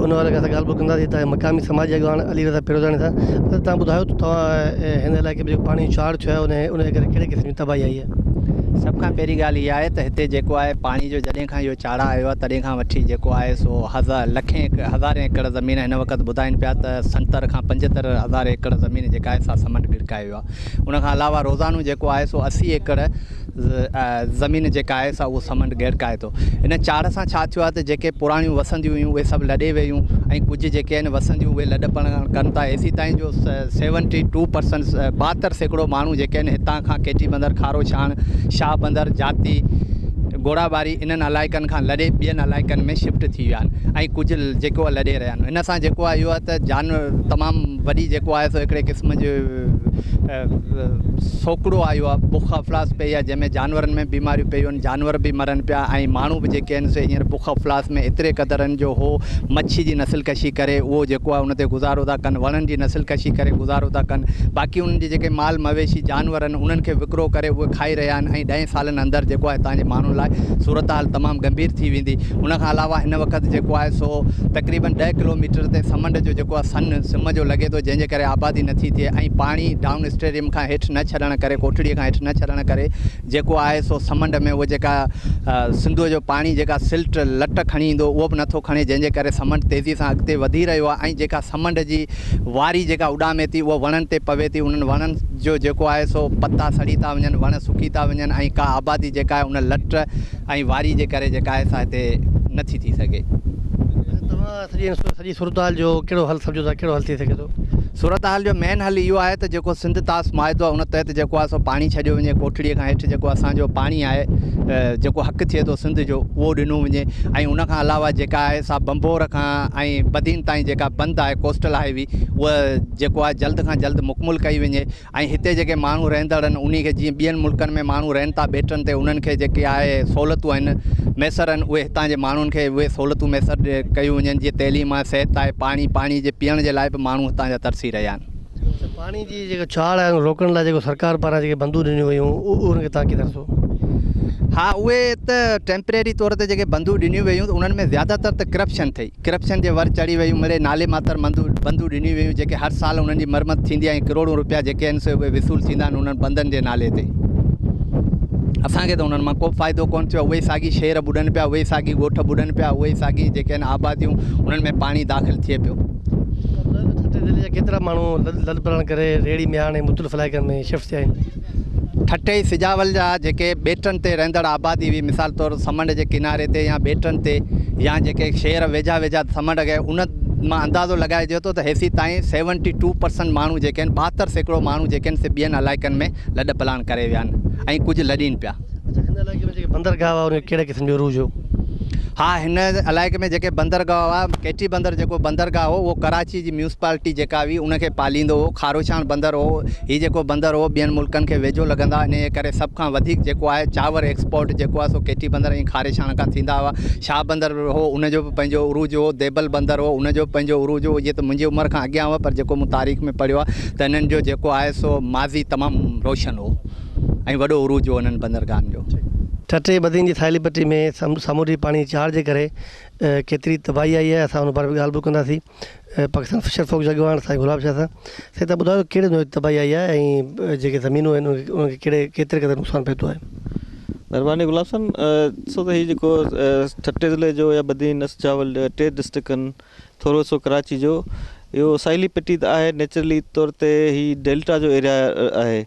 ان حوالي کان اسان ڳالهه ٻولهه ڪنداسين هتان جي مقامي سماجي اڳواڻ علي رضا پيروزاڻي سان ته توهان ٻڌايو ته توهان هن علائقي ۾ جيڪو پاڻي جو چاڙهه ٿيو آهي ان جي ڪري ڪهڙي قسم جي تباهي آئي آهي. سڀ کان پهرين ڳالهه اها آهي ته هتي جيڪو آهي پاڻي جو جڏهن کان اهو چاڙهه آيو آهي تڏهن کان وٺي جيڪو آهي سو هزار لکين هزارين ايڪڙ زمين هن وقت ٻڌائين پيا ته 70 کان 75 هزار ايڪڙ زمين جيڪا آهي سا سمنڊ ڳڙڪائي ويو آهي ان کان علاوه روزانو جيڪو آهي سو 80 ايڪڙ زمين جيڪا آهي سا اهو سمنڊ ڳڙڪائي ٿو ان چاڙهه سان ڇا ٿيو آهي ته جيڪي پراڻيون وسنديون هيون اهي سڀ لڏي ويون ۽ ڪجهه جيڪي آهن وسنديون اهي لڏ پڻ ڪن ٿا ايسي تائين جو سيونٽي ٽو پرسنٽ 72% ماڻهو جيڪي آهن هتان کان ڪيٽي بندر کارو ڇاڻ شاهه بندر جاتي گهوڙاٻاري انهن علائقن کان لڏي ٻين علائقن ۾ شفٽ ٿي ويا آهن ۽ ڪجهه جيڪو آهي لڏي رهيا آهن ان سان جيڪو آهي اهو آهي ته جان تمام وڏي جيڪو آهي سو هڪڙي قسم جو سوڪڙو آيو آهي بک افلاس پئي آهي جنهن ۾ جانورن ۾ بيماريون پيون آهن جانور به مرن پيا ۽ ماڻهو به جيڪي آهن سي هينئر بک افلاس ۾ ايتري قدر آهن جو هو مڇي جي نسل ڪشي ڪري اهو جيڪو آهي ان تي گذارو ٿا ڪن وڻن جي نسل ڪشي ڪري گذارو ٿا ڪن باقي انهن جي جيڪي مال مويشي جانور آهن انهن کي وڪرو ڪري اهي کائي رهيا آهن ۽ ڏهين سالن اندر جيڪو آهي هتان جي ماڻهن لاء صورتحال تمام ڳنڀير ٿي ويندي. ان کان علاوه هن وقت جيڪو آهي سو تقريبن ڏهه ڪلو ميٽر تي سمنڊ جو جيڪو آهي سن سم جو لڳي ٿو جنهن جي ڪري آبادي نٿي ٿئي ۽ پاڻي ڊائون اسٽريم کان هيٺ نه ڇڏڻ ڪري ڪوٽڙي کان هيٺ نه ڇڏڻ ڪري جيڪو آهي سو سمنڊ ۾ اهو جيڪا سنڌوء جو پاڻي جيڪا سلٽ لٽ کڻي ايندو اهو به نٿو کڻي جنهن جي ڪري سمنڊ تيزي سان اڳتي وڌي رهيو آهي ۽ جيڪا سمنڊ جي واري جيڪا اڏامي ٿي اها وڻن تي پوي ٿي انهن وڻن جو جيڪو آهي سو پتا سڙي ٿا وڃن وڻ سڪي ٿا وڃن ۽ ڪا آبادي جيڪا آهي ان لٽ ۽ واري جي ڪري جيڪا آهي سا هتي نه ٿي ٿي سگهي. توهان سڄي سڄي صورتحال جو ڪهڙو حل سمجهو ٿا ڪهڙو حل ٿي سگهي ٿو؟ صورتحال جو مين حل اهو آهي ته جيڪو سنڌ طاس معاهدو آهي ان تحت جيڪو آهي سو پاڻي ڇڏيو وڃي ڪوٽڙي کان هيٺ جيڪو اسان جو پاڻي آهي جيڪو حق ٿئي ٿو سنڌ جو اهو ڏنو وڃي ۽ ان کان علاوه جيڪا آهي سا ڀنڀور کان ۽ بدين تائين جيڪا بند آهي ڪوسٽل هاء وي اها جيڪو آهي جلد کان جلد مڪمل ڪئي وڃي ۽ هتي جيڪي ماڻهو رهندڙ آهن انهي کي جيئن ٻين ملڪن ۾ ماڻهو رهن ٿا ٻيٽن تي انهن کي جيڪي آهي سهولتون آهن ميسر آهن اهي هتان جي ماڻهن کي اهي سهولتون ميسر ڪيون وڃن جيئن تعليم آهي صحت آهي پاڻي پاڻي جي پيئڻ جي لاء به ماڻهو هتان جا ترسي رهيا آهن. پاڻي جي جيڪا ڇاڙ آهي ان روڪڻ لاء جيڪو سرڪار پاران جيڪي بندون ڏنيون ويون ان کي توهان ڪيئن ٿا ڏسو؟ ها اهي ته ٽيمپريري طور تي جيڪي بندون ڏنيون ويون انهن ۾ زياده تر ته ڪرپشن ٿئي ڪرپشن جي ور چڙهي ويون مڙئي نالي ماتر بندون ڏنيون ويون جيڪي هر سال انهن جي مرمت ٿيندي آهي ۽ ڪروڙون روپيا جيڪي آهن سي اهي وصول ٿيندا آهن انهن بندن جي نالي تي اسان کي ته انهن مان ڪو به فائدو ڪونه ٿيو اهي ساڳي شهر ٻڏن پيا اهي ساڳي ڳوٺ ٻڏن پيا اهي ساڳي جيڪي آهن آباديون انهن ۾ پاڻي داخل ٿئي پيو. ٺٽي ضلعي جا ڪيترا ماڻهو لڏپلاڻ ڪري ريڙهي مياڻ ۽ مختلف علائقن ۾ شفٽ ٿيا آهن. ٺٽي سجاول جا جيڪي ٻيٽن تي رهندڙ آبادي هئي مثال طور سمنڊ جي ڪناري تي يا ٻيٽن تي يا جيڪي شهر ويجها ويجها سمنڊ کي ان مان اندازو لڳائجي ٿو ته هيسيتائين سيونٽي ٽو پرسنٽ ماڻهو جيڪي آهن 72% ماڻهو جيڪي آهن سي ٻين علائقن ۾ لڏ پلاڻ ڪري ويا آهن ۽ ڪجهه لڏين پيا. اڇا هن علائقي ۾ جيڪي بندرگاهه هئا ان جو ڪهڙي قسم جو عروج هو؟ ها هن علائقي ۾ جيڪي بندرگاهه هئا ڪيٽي بندر جيڪو بندرگاهه هو اهو ڪراچي جي ميونسپالٽي جيڪا هئي ان کي پاليندو هو کاروڇاڻ بندر هو هي جيڪو بندر هو ٻين ملڪن کي ويجهو لڳندا هئا انهيء ڪري سڀ کان وڌيڪ جيڪو آهي چانور ايڪسپورٽ جيڪو آهي سو ڪيٽي بندر ۽ کاريڇاڻ کان ٿيندا هئا شاهه بندر هو ان جو به پنهنجو عروج هو ديبل بندر هو ان جو به پنهنجو عروج هو اهي ته منهنجي عمر کان اڳيان هئا پر جيڪو مون تاريخ ۾ پڙهيو آهي ته انهن جو جيڪو آهي سو ماضي تمام روشن هو ۽ وڏو عروج هو انهن بندرگاهن جو. ٺٽي بدين جي ساحلي پٽي ۾ سامونڊي پاڻي جي چاڙهه جي ڪري ڪيتري تباهي آئي آهي اسان ان باري ۾ ڳالهه ٻولهه ڪنداسين پاڪستان فشر فوڪ جي اڳواڻ سائين گلاب شاهه سان سائين تهان ٻڌايو ڪهڙي نوعيت جي تباهي آئي آهي ۽ جيڪي زمينون آهن انهن کي ڪهڙي ڪيتري قدر نقصان پهتو آهي. مهرباني گلاب سان ڏسو ته هي جيڪو ٺٽي ضلعي جو يا بدين سجاول ٽي ڊسٽرڪٽن ٿورو سو ڪراچي جو اهو ساحلي پٽي ته آهي نيچرلي طور تي هي ڊيلٽا جو ايريا آهي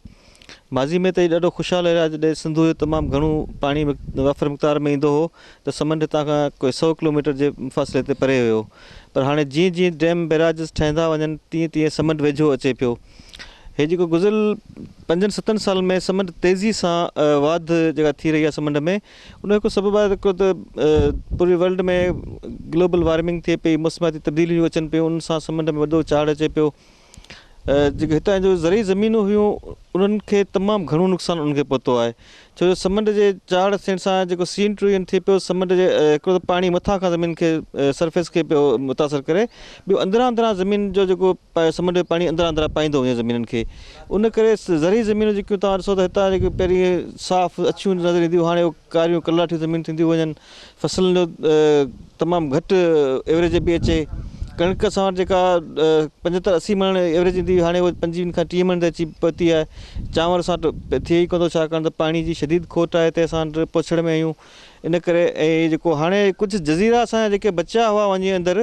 ماضي ۾ ته هي ڏاڍو خوشحال ايريا جڏهن سنڌوء جو تمام گهڻو پاڻي وافر مقدار ۾ ايندو هو ته سمنڊ هتان کان ڪوئي سئو ڪلوميٽر جي فاصلي تي پري هيو پر هاڻي جيئن جيئن ڊيم بئراجز ٺهندا وڃن تيئن تيئن سمنڊ ويجهو اچي پيو. هي جيڪو گذريل پنجن ستن سالن ۾ سمنڊ تيزي سان واڌ جيڪا ٿي رهي آهي سمنڊ ۾ ان جو هڪ سبب آهي هڪڙو ته پوري ورلڊ ۾ گلوبل وارمنگ ٿئي پئي موسمياتي تبديليون اچن پيون ان سان سمنڊ ۾ وڏو چاڙهه اچي پيو جيڪي هتان جون زرعي زمينون هيون انهن کي تمام گهڻو نقصان انهن کي پهتو آهي ڇو جو سمنڊ جي چاڙهه ٿيڻ سان جيڪو سي انٽرويون ٿئي پيو سمنڊ جي هڪڙو ته پاڻي مٿان کان زمين کي سرفيس کي پيو متاثر ڪري ٻيو اندران اندران زمين جو جيڪو سمنڊ جو پاڻي اندران اندران پائيندو وڃي زمينن کي ان ڪري زرعي زمينون جيڪيون توهان ڏسو ته هتان جيڪي پهرين صاف اڇيون نظر اينديون هاڻي اهي ڪاريون ڪلراٺيون زمينون ٿينديون وڃن فصلن جو تمام گهٽ ايوريج پئي اچي. ڪڻڪ اسان وٽ جيڪا پنجهتر اسي مڻ ايوريج ايندي هئي هاڻي اهو پنجويهن کان ٽيهه مڻ تي اچي پهتي آهي. چانور اسان وٽ ٿئي ئي ڪونه ٿو ڇاڪاڻ ته پاڻي جي شديد کوٽ آهي هتي اسان وٽ پوڇڙ ۾ آهيون ان ڪري ۽ جيڪو هاڻي ڪجهه جزيرا اسان جا جيڪي بچيا هئا وڃي اندر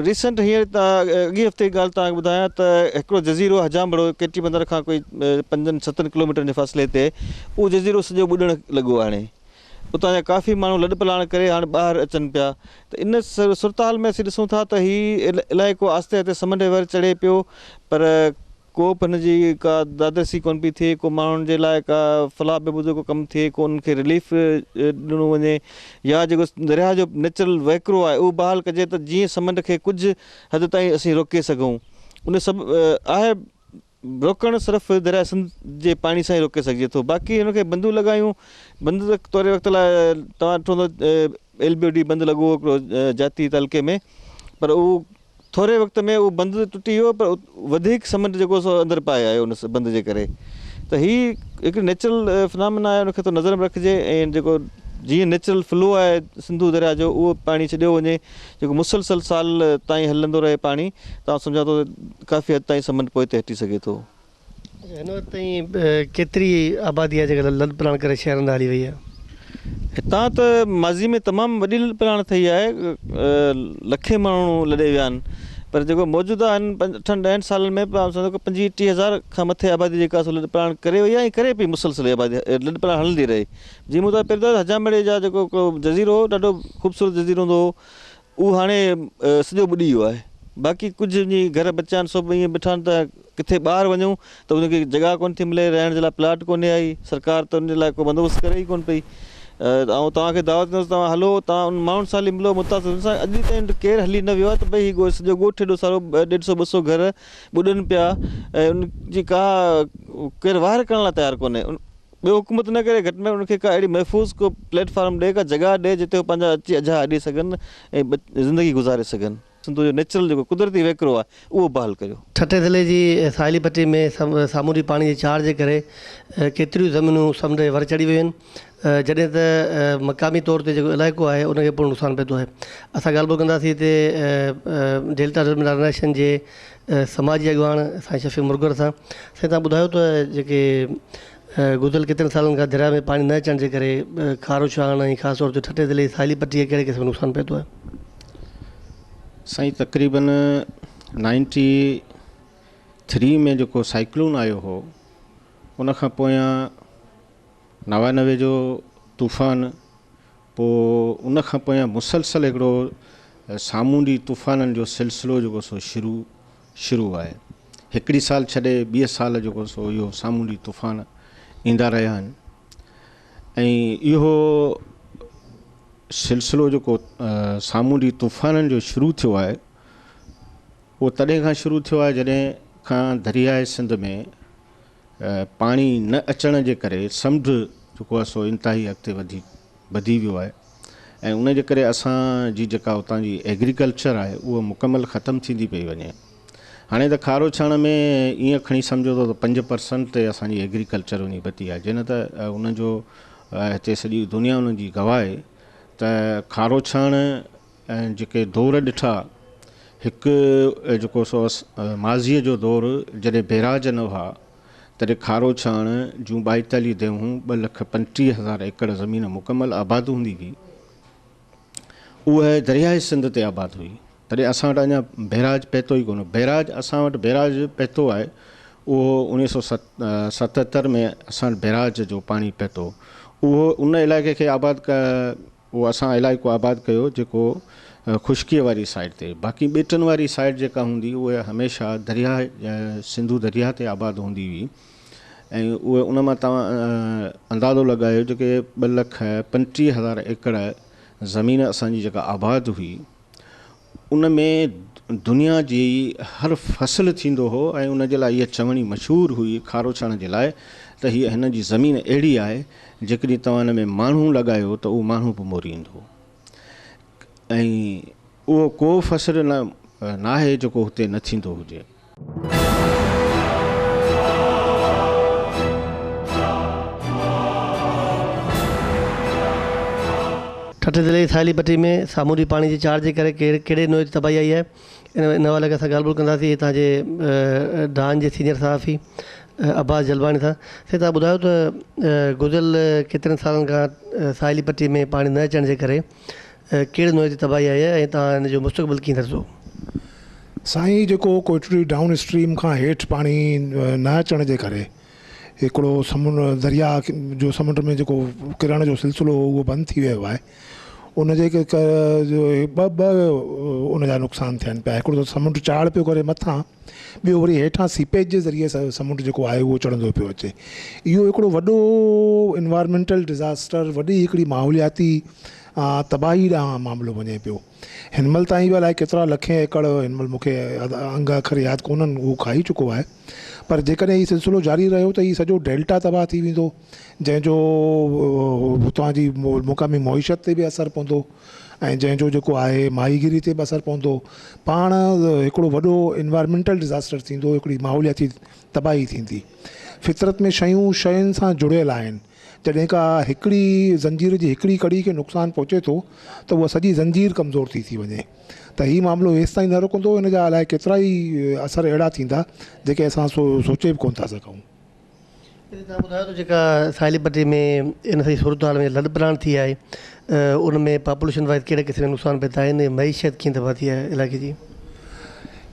ريسنٽ هينئر اڳئين هفتي جي ڳالهه توهان کي ٻڌايان ته هڪڙو جزيرو حجامڙو ڪيٽي بندر کان ڪوئي پنجن ستن ڪلوميٽرن جي فاصلي تي اهو جزيرو سڄو ٻڏڻ لڳو آهي هاڻي اتان جا ڪافي ماڻهو لڏپلاڻ ڪري هاڻ ٻاهر اچن پيا ته ان صورتحال ۾ اسين ڏسون ٿا ته هي علائقو آهستي آهستي سمنڊ جي ور چڙهي پيو پر ڪو به هن جي ڪا دادرسي ڪونه پئي ٿئي ڪو ماڻهن جي لاء ڪا فلاح بهبود جو ڪو ڪم ٿئي ڪو انهن کي رليف ڏنو وڃي يا جيڪو درياهه جو نيچرل وهڪرو آهي اهو بحال ڪجي ته جيئن سمنڊ کي ڪجهه حد تائين اسين روڪي سگهون ان سڀ آهي روڪڻ صرف درياء سنڌ جي پاڻي سان ئي روڪي سگهجي ٿو باقي هن کي بندون لڳايون بند ته توري وقت لاء توهان ڏٺو هوندو ايل بي او ڊي بند لڳو هو هڪڙو جاتي تعلقي ۾ پر اهو ٿوري وقت ۾ اهو بند ته ٽٽي ويو پر وڌيڪ سمنڊ جيڪو سو اندر پائي آيو ان بند جي ڪري ته هي هڪ نيچرل فنامنا آهي ان کي ٿورو نظر ۾ رکجي ۽ جيڪو جيئن نيچرل فلو آهي سنڌو درياء جو اهو پاڻي ڇڏيو وڃي جيڪو مسلسل سال تائين هلندو رهي پاڻي ته آئون سمجهان ٿو ته ڪافي حد تائين سمنڊ پوئتي هٽي سگهي ٿو. اڇا هن وقت تائين ڪيتري آبادي آهي جيڪا لڏپلاڻ ڪري شهرن ڏانهن هلي وئي آهي؟ هتان ته ماضي ۾ تمام وڏي لڏپلاڻ ٿي آهي لکين ماڻهو لڏي ويا آهن پر جيڪو موجوده آهن اٺن ڏهن سالن ۾ به آئون سمجهان ٿو پنجويهه ٽيهه هزار کان مٿي آبادي جيڪا سو لڏپلاڻ ڪري وئي آهي ۽ ڪري پئي مسلسل آبادي لڏپلاڻ هلندي رهي جيئن مون توکي پهرين ٻڌايو ته حجامڙي جا جيڪو هڪڙو جزيرو هو ڏاڍو خوبصورت جزيرو هوندو هو اهو هاڻي سڄو ٻڏي ويو آهي باقي ڪجهه وڃي گهر بچيا آهن سو به ائين بيٺا آهن ته ڪٿي ٻاهر وڃون ته ان کي جڳهه ڪونه ٿي ملي رهڻ جي لاء پلاٽ ڪونهي آئي سرڪار ته ان جي لاء ڪو بندوبست ڪري ئي ڪونه پئي آئون توهان کي دعوت ڏيندس توهان هلو توهان ان ماڻهن سان هلي ملو متاثر سان اڄ تائين ڪير هلي نه ويو آهي ته ڀئي هي سڄو ڳوٺ هيڏو سارو ڏيڍ سو ٻه سو گهر ٻڏن پيا ۽ ان جي ڪا ڪير واهر ڪرڻ لاء تيار ڪونهي ٻيو حڪومت نه ڪري گهٽ ۾ گهٽ ان کي ڪا اهڙي محفوظ ڪو پليٽ فارم ڏي ڪا جڳهه ڏي جتي هو پنهنجا اچي اجها اڏي سگهن ۽ زندگي گذاري سگهن. سنڌوء جو نيچرل جيڪو قدرتي وهڪرو آهي اهو بحال ڪريو. ٺٽي ضلعي جي ساحلي پٽي ۾ سامونڊي پاڻي جي چاڙهه جي ڪري ڪيتريون زمينون سمنڊ جي ور چڙهي ويون آهن جڏهن ته مقامي طور تي جيڪو علائقو آهي ان کي پڻ نقصان پهتو آهي اسان ڳالهه ٻولهه ڪنداسين هتي ڊيلٽا ڊولپمينٽ آرگنائيزيشن جي سماجي اڳواڻ سائين شفيع مرگر سان سائين تهان ٻڌايو ته جيڪي گذريل ڪيترن سالن کان درياء ۾ پاڻي نه اچڻ جي ڪري کارو ڇاڻ ۽ خاص طور تي ٺٽي ضلعي جي ساحلي پٽي کي ڪهڙي قسم جو نقصان پهتو آهي؟ سائين تقريبن نائنٽي ٿري ۾ جيڪو سائيڪلون آيو هو ان کان پويان 99 جو طوفان پوء ان کان پويان مسلسل هڪڙو سامونڊي طوفانن جو سلسلو جيڪو سو شروع شروع آهي. هڪڙي سال ڇڏي ٻئي سال جيڪو سو اهو سامونڊي طوفان ايندا رهيا آهن ۽ اهو سلسلو جيڪو سامونڊي طوفانن جو شروع ٿيو آهي اهو تڏهن کان شروع ٿيو آهي جڏهن کان درياء سنڌ ۾ پاڻي نه اچڻ جي ڪري سمنڊ جيڪو آهي سو انتهائي اڳتي وڌي وڌي ويو آهي ۽ ان جي ڪري اسان جي جيڪا اتان جي ايگريڪلچر آهي اها مڪمل ختم ٿيندي پئي وڃي هاڻي ته کارو ڇاڻ ۾ ائين کڻي سمجهو ته 5% تي اسان جي ايگريڪلچر وڃي بتي آهي جنهن ته ان جو هتي سڄي دنيا ان جي گواهه آهي ته کارو ڇاڻ جيڪي دور ڏٺا، هڪ جيڪو سو ماضيء جو دور جڏهن بيراج نه هئا، تڏهن کارو ڇاڻ جون 42 ديهون 2,35,000 ايڪڙ زمين مڪمل آباد هوندي هئي. اها درياهه سنڌ تي آباد هئي. تڏهن اسان وٽ اڃا بيراج پهتو ئي ڪونه هو. بيراج اسان وٽ بيراج پهتو آهي، اهو 1977 ۾ اسان وٽ بيراج جو پاڻي پهتو. اهو ان علائقي کي آباد اهو اسان علائقو آباد ڪيو جيڪو خشڪيء واري سائيڊ تي باقي ٻيٽن واري سائيڊ جيڪا هوندي اهي هميشه درياهه سنڌو درياهه تي آباد هوندي هئي ۽ اهي ان مان توهان اندازو لڳايو جيڪي 2,35,000 ايڪڙ زمين اسان جي جيڪا آباد هئي ان ۾ دنيا جي هر فصل ٿيندو هو ۽ ان جي لاء اها چوڻي مشهور هئي کاروڇاڻ جي لاء ته هيء هن جي زمين اهڙي آهي جيڪڏهن توهان هن ۾ ماڻهو لڳايو ته اهو ماڻهو به مري ايندو ۽ اهو ڪو فصل نه ناهي جيڪو هتي نه ٿيندو هجي. ٺٽي ضلعي جي ساحلي پٽي ۾ سامونڊي پاڻي جي چاڙهه جي ڪري ڪهڙي نوع جي تباهي آئي آهي ان حوالي کان اسان ڳالهه ٻولهه ڪنداسين هتان جي ڊان جي سينيئر صحافي عباس جلباڻي سان. سائين توهان ٻڌايو ته گذريل ڪيترن سالن کان ساحلي پٽي ۾ پاڻي نه اچڻ جي ڪري ڪهڙي نوع جي تباهي آئي آهي ۽ توهان ان جو مستقبل ڪيئن ٿا ڏسو؟ سائين جيڪو ڪوئٽڙي ڊائون اسٽريم کان هيٺ پاڻي نه اچڻ جي ڪري هڪڙو سمنڊ درياء جو سمنڊ ۾ جيڪو ڪرڻ جو سلسلو هو اهو بند ٿي ويو آهي ان جي ٻه ٻه ان جا نقصان ٿين پيا هڪڙو ته سمنڊ چاڙهه پيو ڪري مٿان ٻيو وري هيٺان سيپيج جي ذريعي سمنڊ جيڪو آهي اهو چڙهندو پيو اچي اهو هڪڙو وڏو انوائرمينٽل ڊزاسٽر وڏي هڪڙي ماحولياتي تباهي ڏانهن معاملو وڃي پيو. هن مهل تائين به الائي ڪيترا لکين ايڪڙ هن مهل مون کي انگ اکر ياد ڪونهن اهو کائي چڪو آهي پر جيڪڏهن هي سلسلو جاري رهيو ته هي سڄو ڊيلٽا تباهه ٿي ويندو جنهن جو هتان جي مقامي معيشت تي به اثر پوندو ۽ جنهن جو جيڪو آهي ماهيگيري تي به اثر پوندو پاڻ هڪڙو وڏو انوائرمينٽل ڊزاسٽر ٿيندو هڪڙي ماحولياتي تباهي ٿيندي فطرت ۾ شيون شين سان جڙيل آهن جڏهن ڪا هڪڙي زنجير جي هڪڙي ڪڙي کي نقصان پهچي ٿو ته اها سڄي زنجير ڪمزور ٿي ٿي وڃي ته هي معاملو هيستائين نه رڪندو ان جا الائي ڪيترا ئي اثر اهڙا ٿيندا جيڪي اسان سوچي به ڪونه ٿا سگهون. هتي توهان ٻڌايو ته جيڪا ساحلي پٽي ۾ ان سڄي صورتحال ۾ لڏ پلاڻ ٿي آهي ان ۾ پاپوليشن وائز ڪهڙي قسم جا نقصان پهتا آهن ۽ معيشت ڪيئن تباهه ٿي آهي علائقي جي؟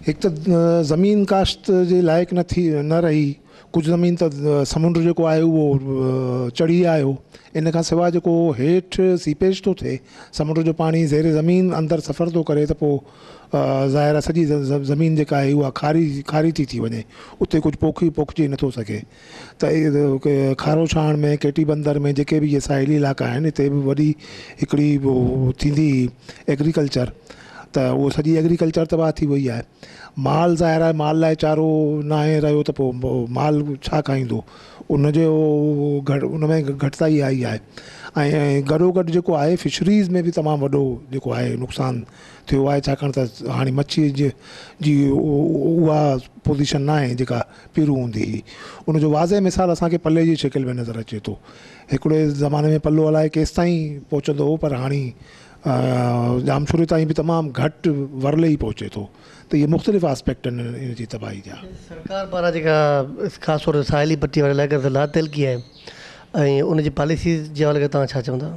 هڪ ته زمين ڪاشت جي لائق نه ٿي نه رهي ڪجهه زمين ته سمنڊ جيڪو آهي اهو چڙهي آيو ان کان سواء جيڪو هيٺ سيپيج ٿو ٿئي سمنڊ جو پاڻي زير زمين اندر سفر ٿو ڪري ته پوء ظاهر آهي سڄي زمين جيڪا آهي اها کاري کاري ٿي ٿي وڃي اتي ڪجهه پوکي پوکجي نٿو سگهي ته کارو ڇاڻ ۾ ڪيٽي بندر ۾ جيڪي به اهي ساحلي علائقا آهن هتي به وڏي هڪڙي ٿيندي هئي ايگريڪلچر ته اهو سڄي ايگريڪلچر تباهه ٿي وئي آهي. مال ظاهر آهي مال لاء چارو ناهي رهيو ته پوء مال ڇا کائيندو ان جو ان ۾ گهٽتائي آئي آهي ۽ گڏوگڏ جيڪو آهي فشريز ۾ به تمام وڏو جيڪو آهي نقصان ٿيو آهي ڇاڪاڻ ته هاڻي مڇي جي اها پوزيشن ناهي جيڪا پهريون هوندي هئي ان جو واضح مثال اسان کي پلي جي شڪل ۾ نظر اچي ٿو هڪڙي زماني ۾ پلو الائي ڪيستائين پهچندو هو پر هاڻي ڄامشوري تائين به تمام گهٽ ورلي ئي پهچي ٿو ته اهي مختلف آسپيڪٽ آهن ان جي تباهي جا. سرڪار پاران جيڪا خاص طور تي ساحلي پٽي واري علائقن سان لاتعلقي آهي ۽ ان جي پاليسيز جي حوالي کان توهان ڇا چوندا؟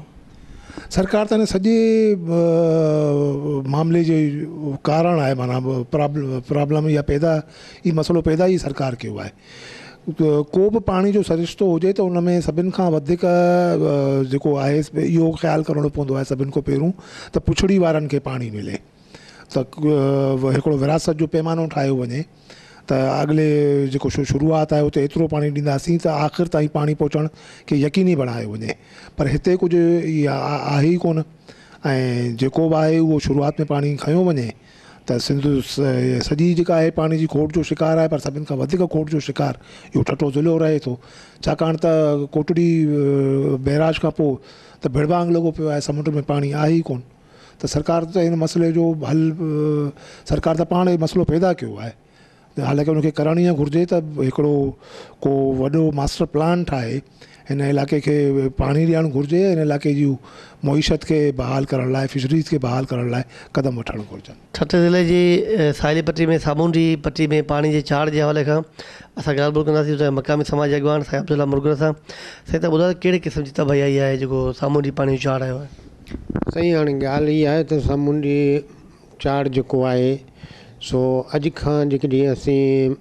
سرڪار ته ان سڄي معاملي جي ڪارڻ آهي معنيٰ پرابلم اها پيدا هي مسئلو پيدا ئي سرڪار ڪيو آهي. ڪو به پاڻي جو سرشتو هجي ته ان ۾ سڀن کان وڌيڪ جيڪو آهي اهو خيال ڪرڻو پوندو آهي سڀن کان پهريون ته پڇڙي وارن کي پاڻي ملي ته هڪڙو وراثت جو پيمانو ٺاهيو وڃي ته اڳلي جيڪو شروعات آهي اتي ايترو پاڻي ڏينداسين ته آخر تائين پاڻي پهچڻ کي يقيني بڻايو وڃي پر هتي ڪجهه آهي ئي ڪونه ۽ جيڪو به آهي اهو شروعات ۾ پاڻي کنيو وڃي ته سنڌ سڄي جيڪا آهي پاڻي جي کوٽ جو شڪار آهي پر سڀن کان وڌيڪ کوٽ جو شڪار اهو ٺٽو ضلعو رهي ٿو ڇاڪاڻ ته ڪوٽڙي بئراج کان پوء ته ڀڙڀانگ لڳو پيو آهي سمنڊ ۾ پاڻي آهي ئي ڪونه ته سرڪار ته هن مسئلي جو حل سرڪار ته پاڻ هي مسئلو پيدا ڪيو آهي حالانڪه ان کي ڪرڻ ائين گهرجي ته هڪڙو ڪو وڏو ماسٽر پلان ٺاهي هن علائقي کي پاڻي ڏيڻ گهرجي هن علائقي جي معيشت کي بحال ڪرڻ لاء فشريز کي بحال ڪرڻ لاء قدم وٺڻ گهرجن. ٺٽي ضلعي جي ساحلي پٽي ۾ سامونڊي پٽي ۾ پاڻي جي چاڙهه جي حوالي کان اسان ڳالهه ٻولهه ڪنداسين اتان جا مقامي سماجي اڳواڻ سائين عبدالله مرگهر سان. سائين تهان ٻڌايو ته ڪهڙي قسم جي تباهي آئي آهي جيڪو سامونڊي پاڻي جو چاڙهه آيو آهي. سائين هاڻي ڳالهه اها آهي ته سامونڊي چاڙهه جيڪو آهي سو اڄ کان جيڪڏهن اسين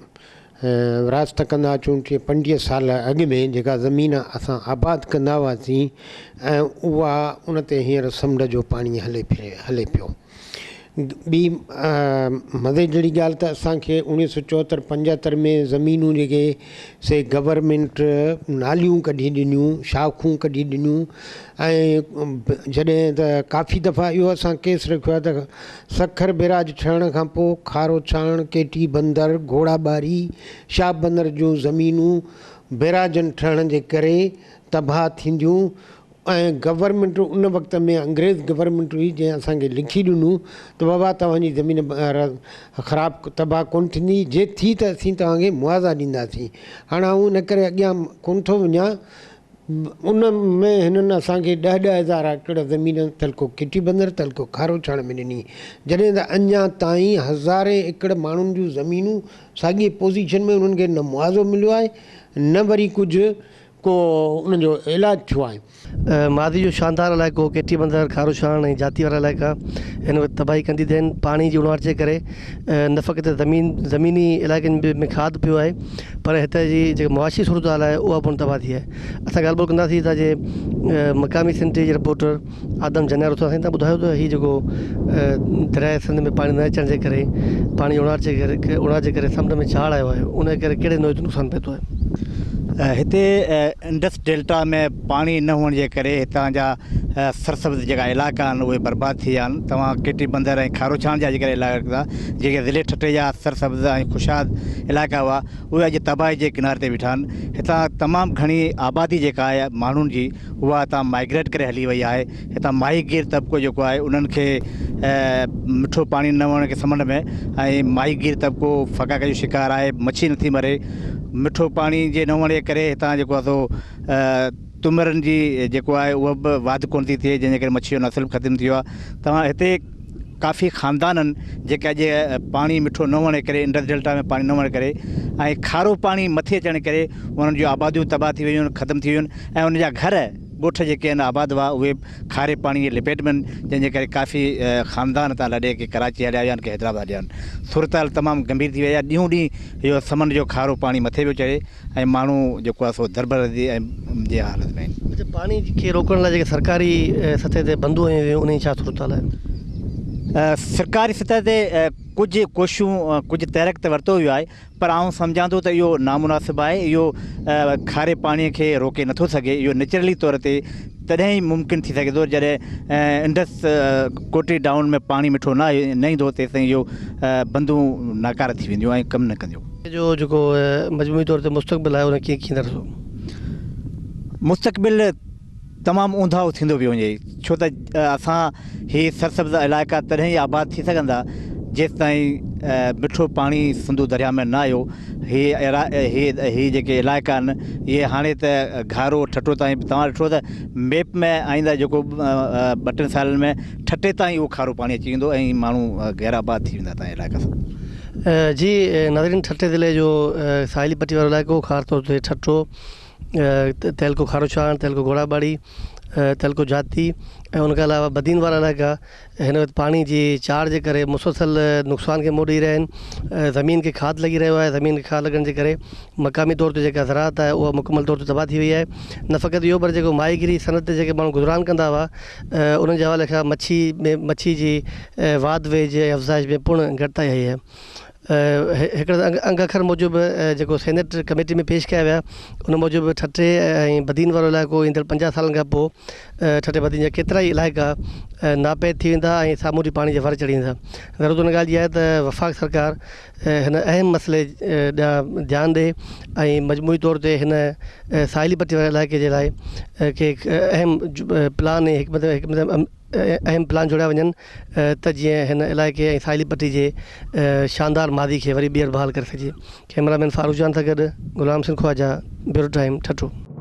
ورهاست ڪندا اچون ٽيهه پنجٽيهه سال اڳ ۾ جيڪا زمين اسان آباد ڪندا هئاسين ۽ اها ان تي هينئر سمنڊ جو پاڻي هلي ڦري هلي پيو ٻي مزي جهڙي ڳالهه ته اسانکي اڻويهه سو چوهتر پنجهتر ۾ زمينون جيڪي سي گورنمينٽ ناليون ڪڍي ڏنيون شاخون ڪڍي ڏنيون ۽ جڏهن ته ڪافي دفعا اهو اسان ڪيس رکيو آهي ته سکر بيراج ٺهڻ کان پوء کارو ڇاڻ، ڪيٽي بندر، گهوڙا ٻاري، شاهه بندر جون زمينون بيراجن ٺهڻ جي ڪري تباهه ٿينديون ۽ گورنمينٽ ان وقت ۾ انگريز گورنمينٽ هئي جنهن اسان کي لکي ڏنو ته بابا توهان جي زمين خراب تباهه ڪونه ٿيندي جي ٿي ته اسين توهان کي معاوضا ڏينداسين هاڻ آئون ان ڪري اڳيان ڪونه ٿو وڃان ان ۾ هنن اسان کي ڏهه ڏهه هزار ايڪڙ زمين تعلقو ڪيٽي بندر، تعلقو کاروڇاڻ ۾ ڏني، جڏهن ته اڃا تائين هزارين ايڪڙ ماڻهن جون زمينون ساڳئي پوزيشن ۾ انهن کي نه معاوضو مليو آهي نه وري ڪجهه ڪو ان جو علاج ٿيو آهي. ماضي جو شاندار علائقو ڪيٽي بندر، کاروڇاڻ ۽ جاتي وارا علائقا هن وقت تباهي ڪندي ٿين، پاڻي جي اڻاٺ جي ڪري نه فقط زمين زميني علائقن ۾ کاڌ پيو آهي پر هتي جي جيڪا معاشي صورتحال آهي اها پڻ تباهه ٿي آهي اسان ڳالهه ٻولهه ڪنداسين هتان جي مقامي سنڌ ٽي جي رپورٽر آدم جنيارو سان سائين تهان ٻڌايو ته هي جيڪو درياء سنڌ ۾ پاڻي نه اچڻ جي ڪري پاڻي اڻاٺ جي ڪري اڻاٺ جي ڪري سمنڊ ۾ ڇاڙ آيو آهي ان جي ڪري ڪهڙي نوع جو نقصان پهتو آهي. هتي انڊس ڊيلٽا ۾ پاڻي نه هئڻ جي ڪري هتان جا سرسبز جيڪا علائقا آهن اهي برباد ٿي ويا آهن توهان ڪيٽي بندر ۽ کاروڇاڻ جا جيڪڏهن علائقا جيڪي ضلعي ٺٽي جا سرسبز ۽ خوشحال علائقا هئا اهي اڄ تباهي جي ڪناري تي بيٺا آهن هتان تمام گهڻي آبادي جيڪا آهي ماڻهن جي اها هتان مائگريٽ ڪري هلي وئي آهي هتان ماهيگير طبقو جيڪو آهي انهن کي مٺو پاڻي نه هئڻ ڪري سمنڊ ۾ ۽ ماهيگير طبقو فقاقت جو شڪار آهي مڇي نٿي مري مٺو پاڻي جي نه هئڻ جي ڪري هتان جيڪو آهي سو تمرن جي جيڪو آهي اها به واڌ ڪونه ٿي ٿئي جنهن جي ڪري مڇي جو نسل به ختم ٿي ويو آهي توهان هتي ڪافي خاندان آهن جيڪي اڄ پاڻي مٺو نه هئڻ جي ڪري انڊس ڊيلٽا ۾ پاڻي نه هئڻ ڪري ۽ کارو پاڻي مٿي اچڻ ڪري انهن جون آباديون تباهه ٿي ويون آهن ختم ٿي ويون آهن ۽ انهن جا گهر ڳوٺ جيڪي آهن آباد هئا اهي کاري پاڻي جي لپيٽ ۾ آهن جنهن جي ڪري ڪافي خاندان هتان لڏي ڪي ڪراچي هليا ويا آهن ڪي حيدرآباد هليا ويا آهن صورتحال تمام گنڀير ٿي وئي آهي ڏينهون ڏينهن اهو سمنڊ جو کارو پاڻي مٿي پيو چڙهي ۽ ماڻهو جيڪو آهي سو دربدري جي حالت ۾ آهن. اڇا پاڻي کي روڪڻ لاء جيڪي سرڪاري سطح تي بندون هنيون ويون انهن جي ڇا صورتحال آهي؟ سرڪاري سطح تي ڪجهه ڪوششون ڪجهه تحرڪ ته ورتو ويو آهي پر آئون سمجهان ٿو ته اهو نامناسب آهي اهو کاري پاڻي کي روڪي نٿو سگهي اهو نيچرلي طور تي تڏهن ئي ممڪن ٿي سگهي ٿو جڏهن انڊس ڪوٽڙي ڊائون ۾ پاڻي مٺو نه ايندو تيستائين اهو بندون ناڪاره ٿي وينديون ۽ ڪم نه ڪنديون. جو جيڪو مجموعي طور تي مستقبل آهي ان کي ڪيئن ڏسو؟ مستقبل تمام اونداهو ٿيندو پيو وڃي ڇو ته اسان هي سرسبز علائقا تڏهن ئي آباد ٿي سگهندا جيستائين مٺو پاڻي سنڌو درياء ۾ نه آيو. هي هي هي جيڪي علائقا آهن اهي هاڻي ته گهارو ٺٽو تائين به توهان ڏٺو ته ميپ ۾ آئينده جيڪو ٻه ٽن سالن ۾ ٺٽي تائين اهو کارو پاڻي اچي ويندو ۽ ماڻهو غير آباد ٿي ويندا هتان جا علائقا سڀ. جي ناظرين ٺٽي ضلعي جو ساحلي پٽي وارو علائقو خاص طور تي ٺٽو تعلقو کاروڇاڻ تعلقو گهوڙاٻاڙي تعلقو جاتي ۽ ان کان علاوه بدين وارا علائقا هن وقت پاڻي جي چاڙهه جي ڪري مسلسل نقصان کي منهن ڏئي رهيا آهن زمين کي کاڌ لڳي رهيو آهي زمين کي کاڌ لڳڻ جي ڪري مقامي طور تي جيڪا زراعت آهي اها مڪمل طور تي تباهه ٿي وئي آهي نه فقط اهو پر جيڪو ماهيگيري صنعت تي جيڪي ماڻهو گذران ڪندا هئا انهن جي حوالي کان مڇي ۾ مڇي جي واڌ ويجهه ۽ افزائش ۾ پڻ گهٽتائي آئي آهي هڪڙي انگ اکر موجب جيڪو سينيٽ ڪميٽي ۾ پيش ڪيا ويا ان موجب ٺٽي ۽ بدين وارو علائقو ايندڙ 50 سالن کان پوء ٺٽي بدين جا ڪيترائي علائقا ناپيد ٿي ويندا ۽ سامونڊي پاڻي جي ور چڙهي ويندا. ضرورت ان ڳالهه جي آهي ته وفاق سرڪار هن اهم مسئلي ڏانهن ڌيان ڏئي ۽ مجموعي طور تي هن ساحلي پٽي واري علائقي جي لاء ڪي اهم پلان ۽ حڪمت اهم پلان جوڙيا وڃن ته جيئن هن علائقي ۽ ساحلي پٽي جي شاندار ماضي کي وري ٻيهر بحال ڪري سگهجي. ڪئميرا مين فاروق جان سان گڏ غلام حسين خواجه، بيورو ٽائيم، ٺٽو.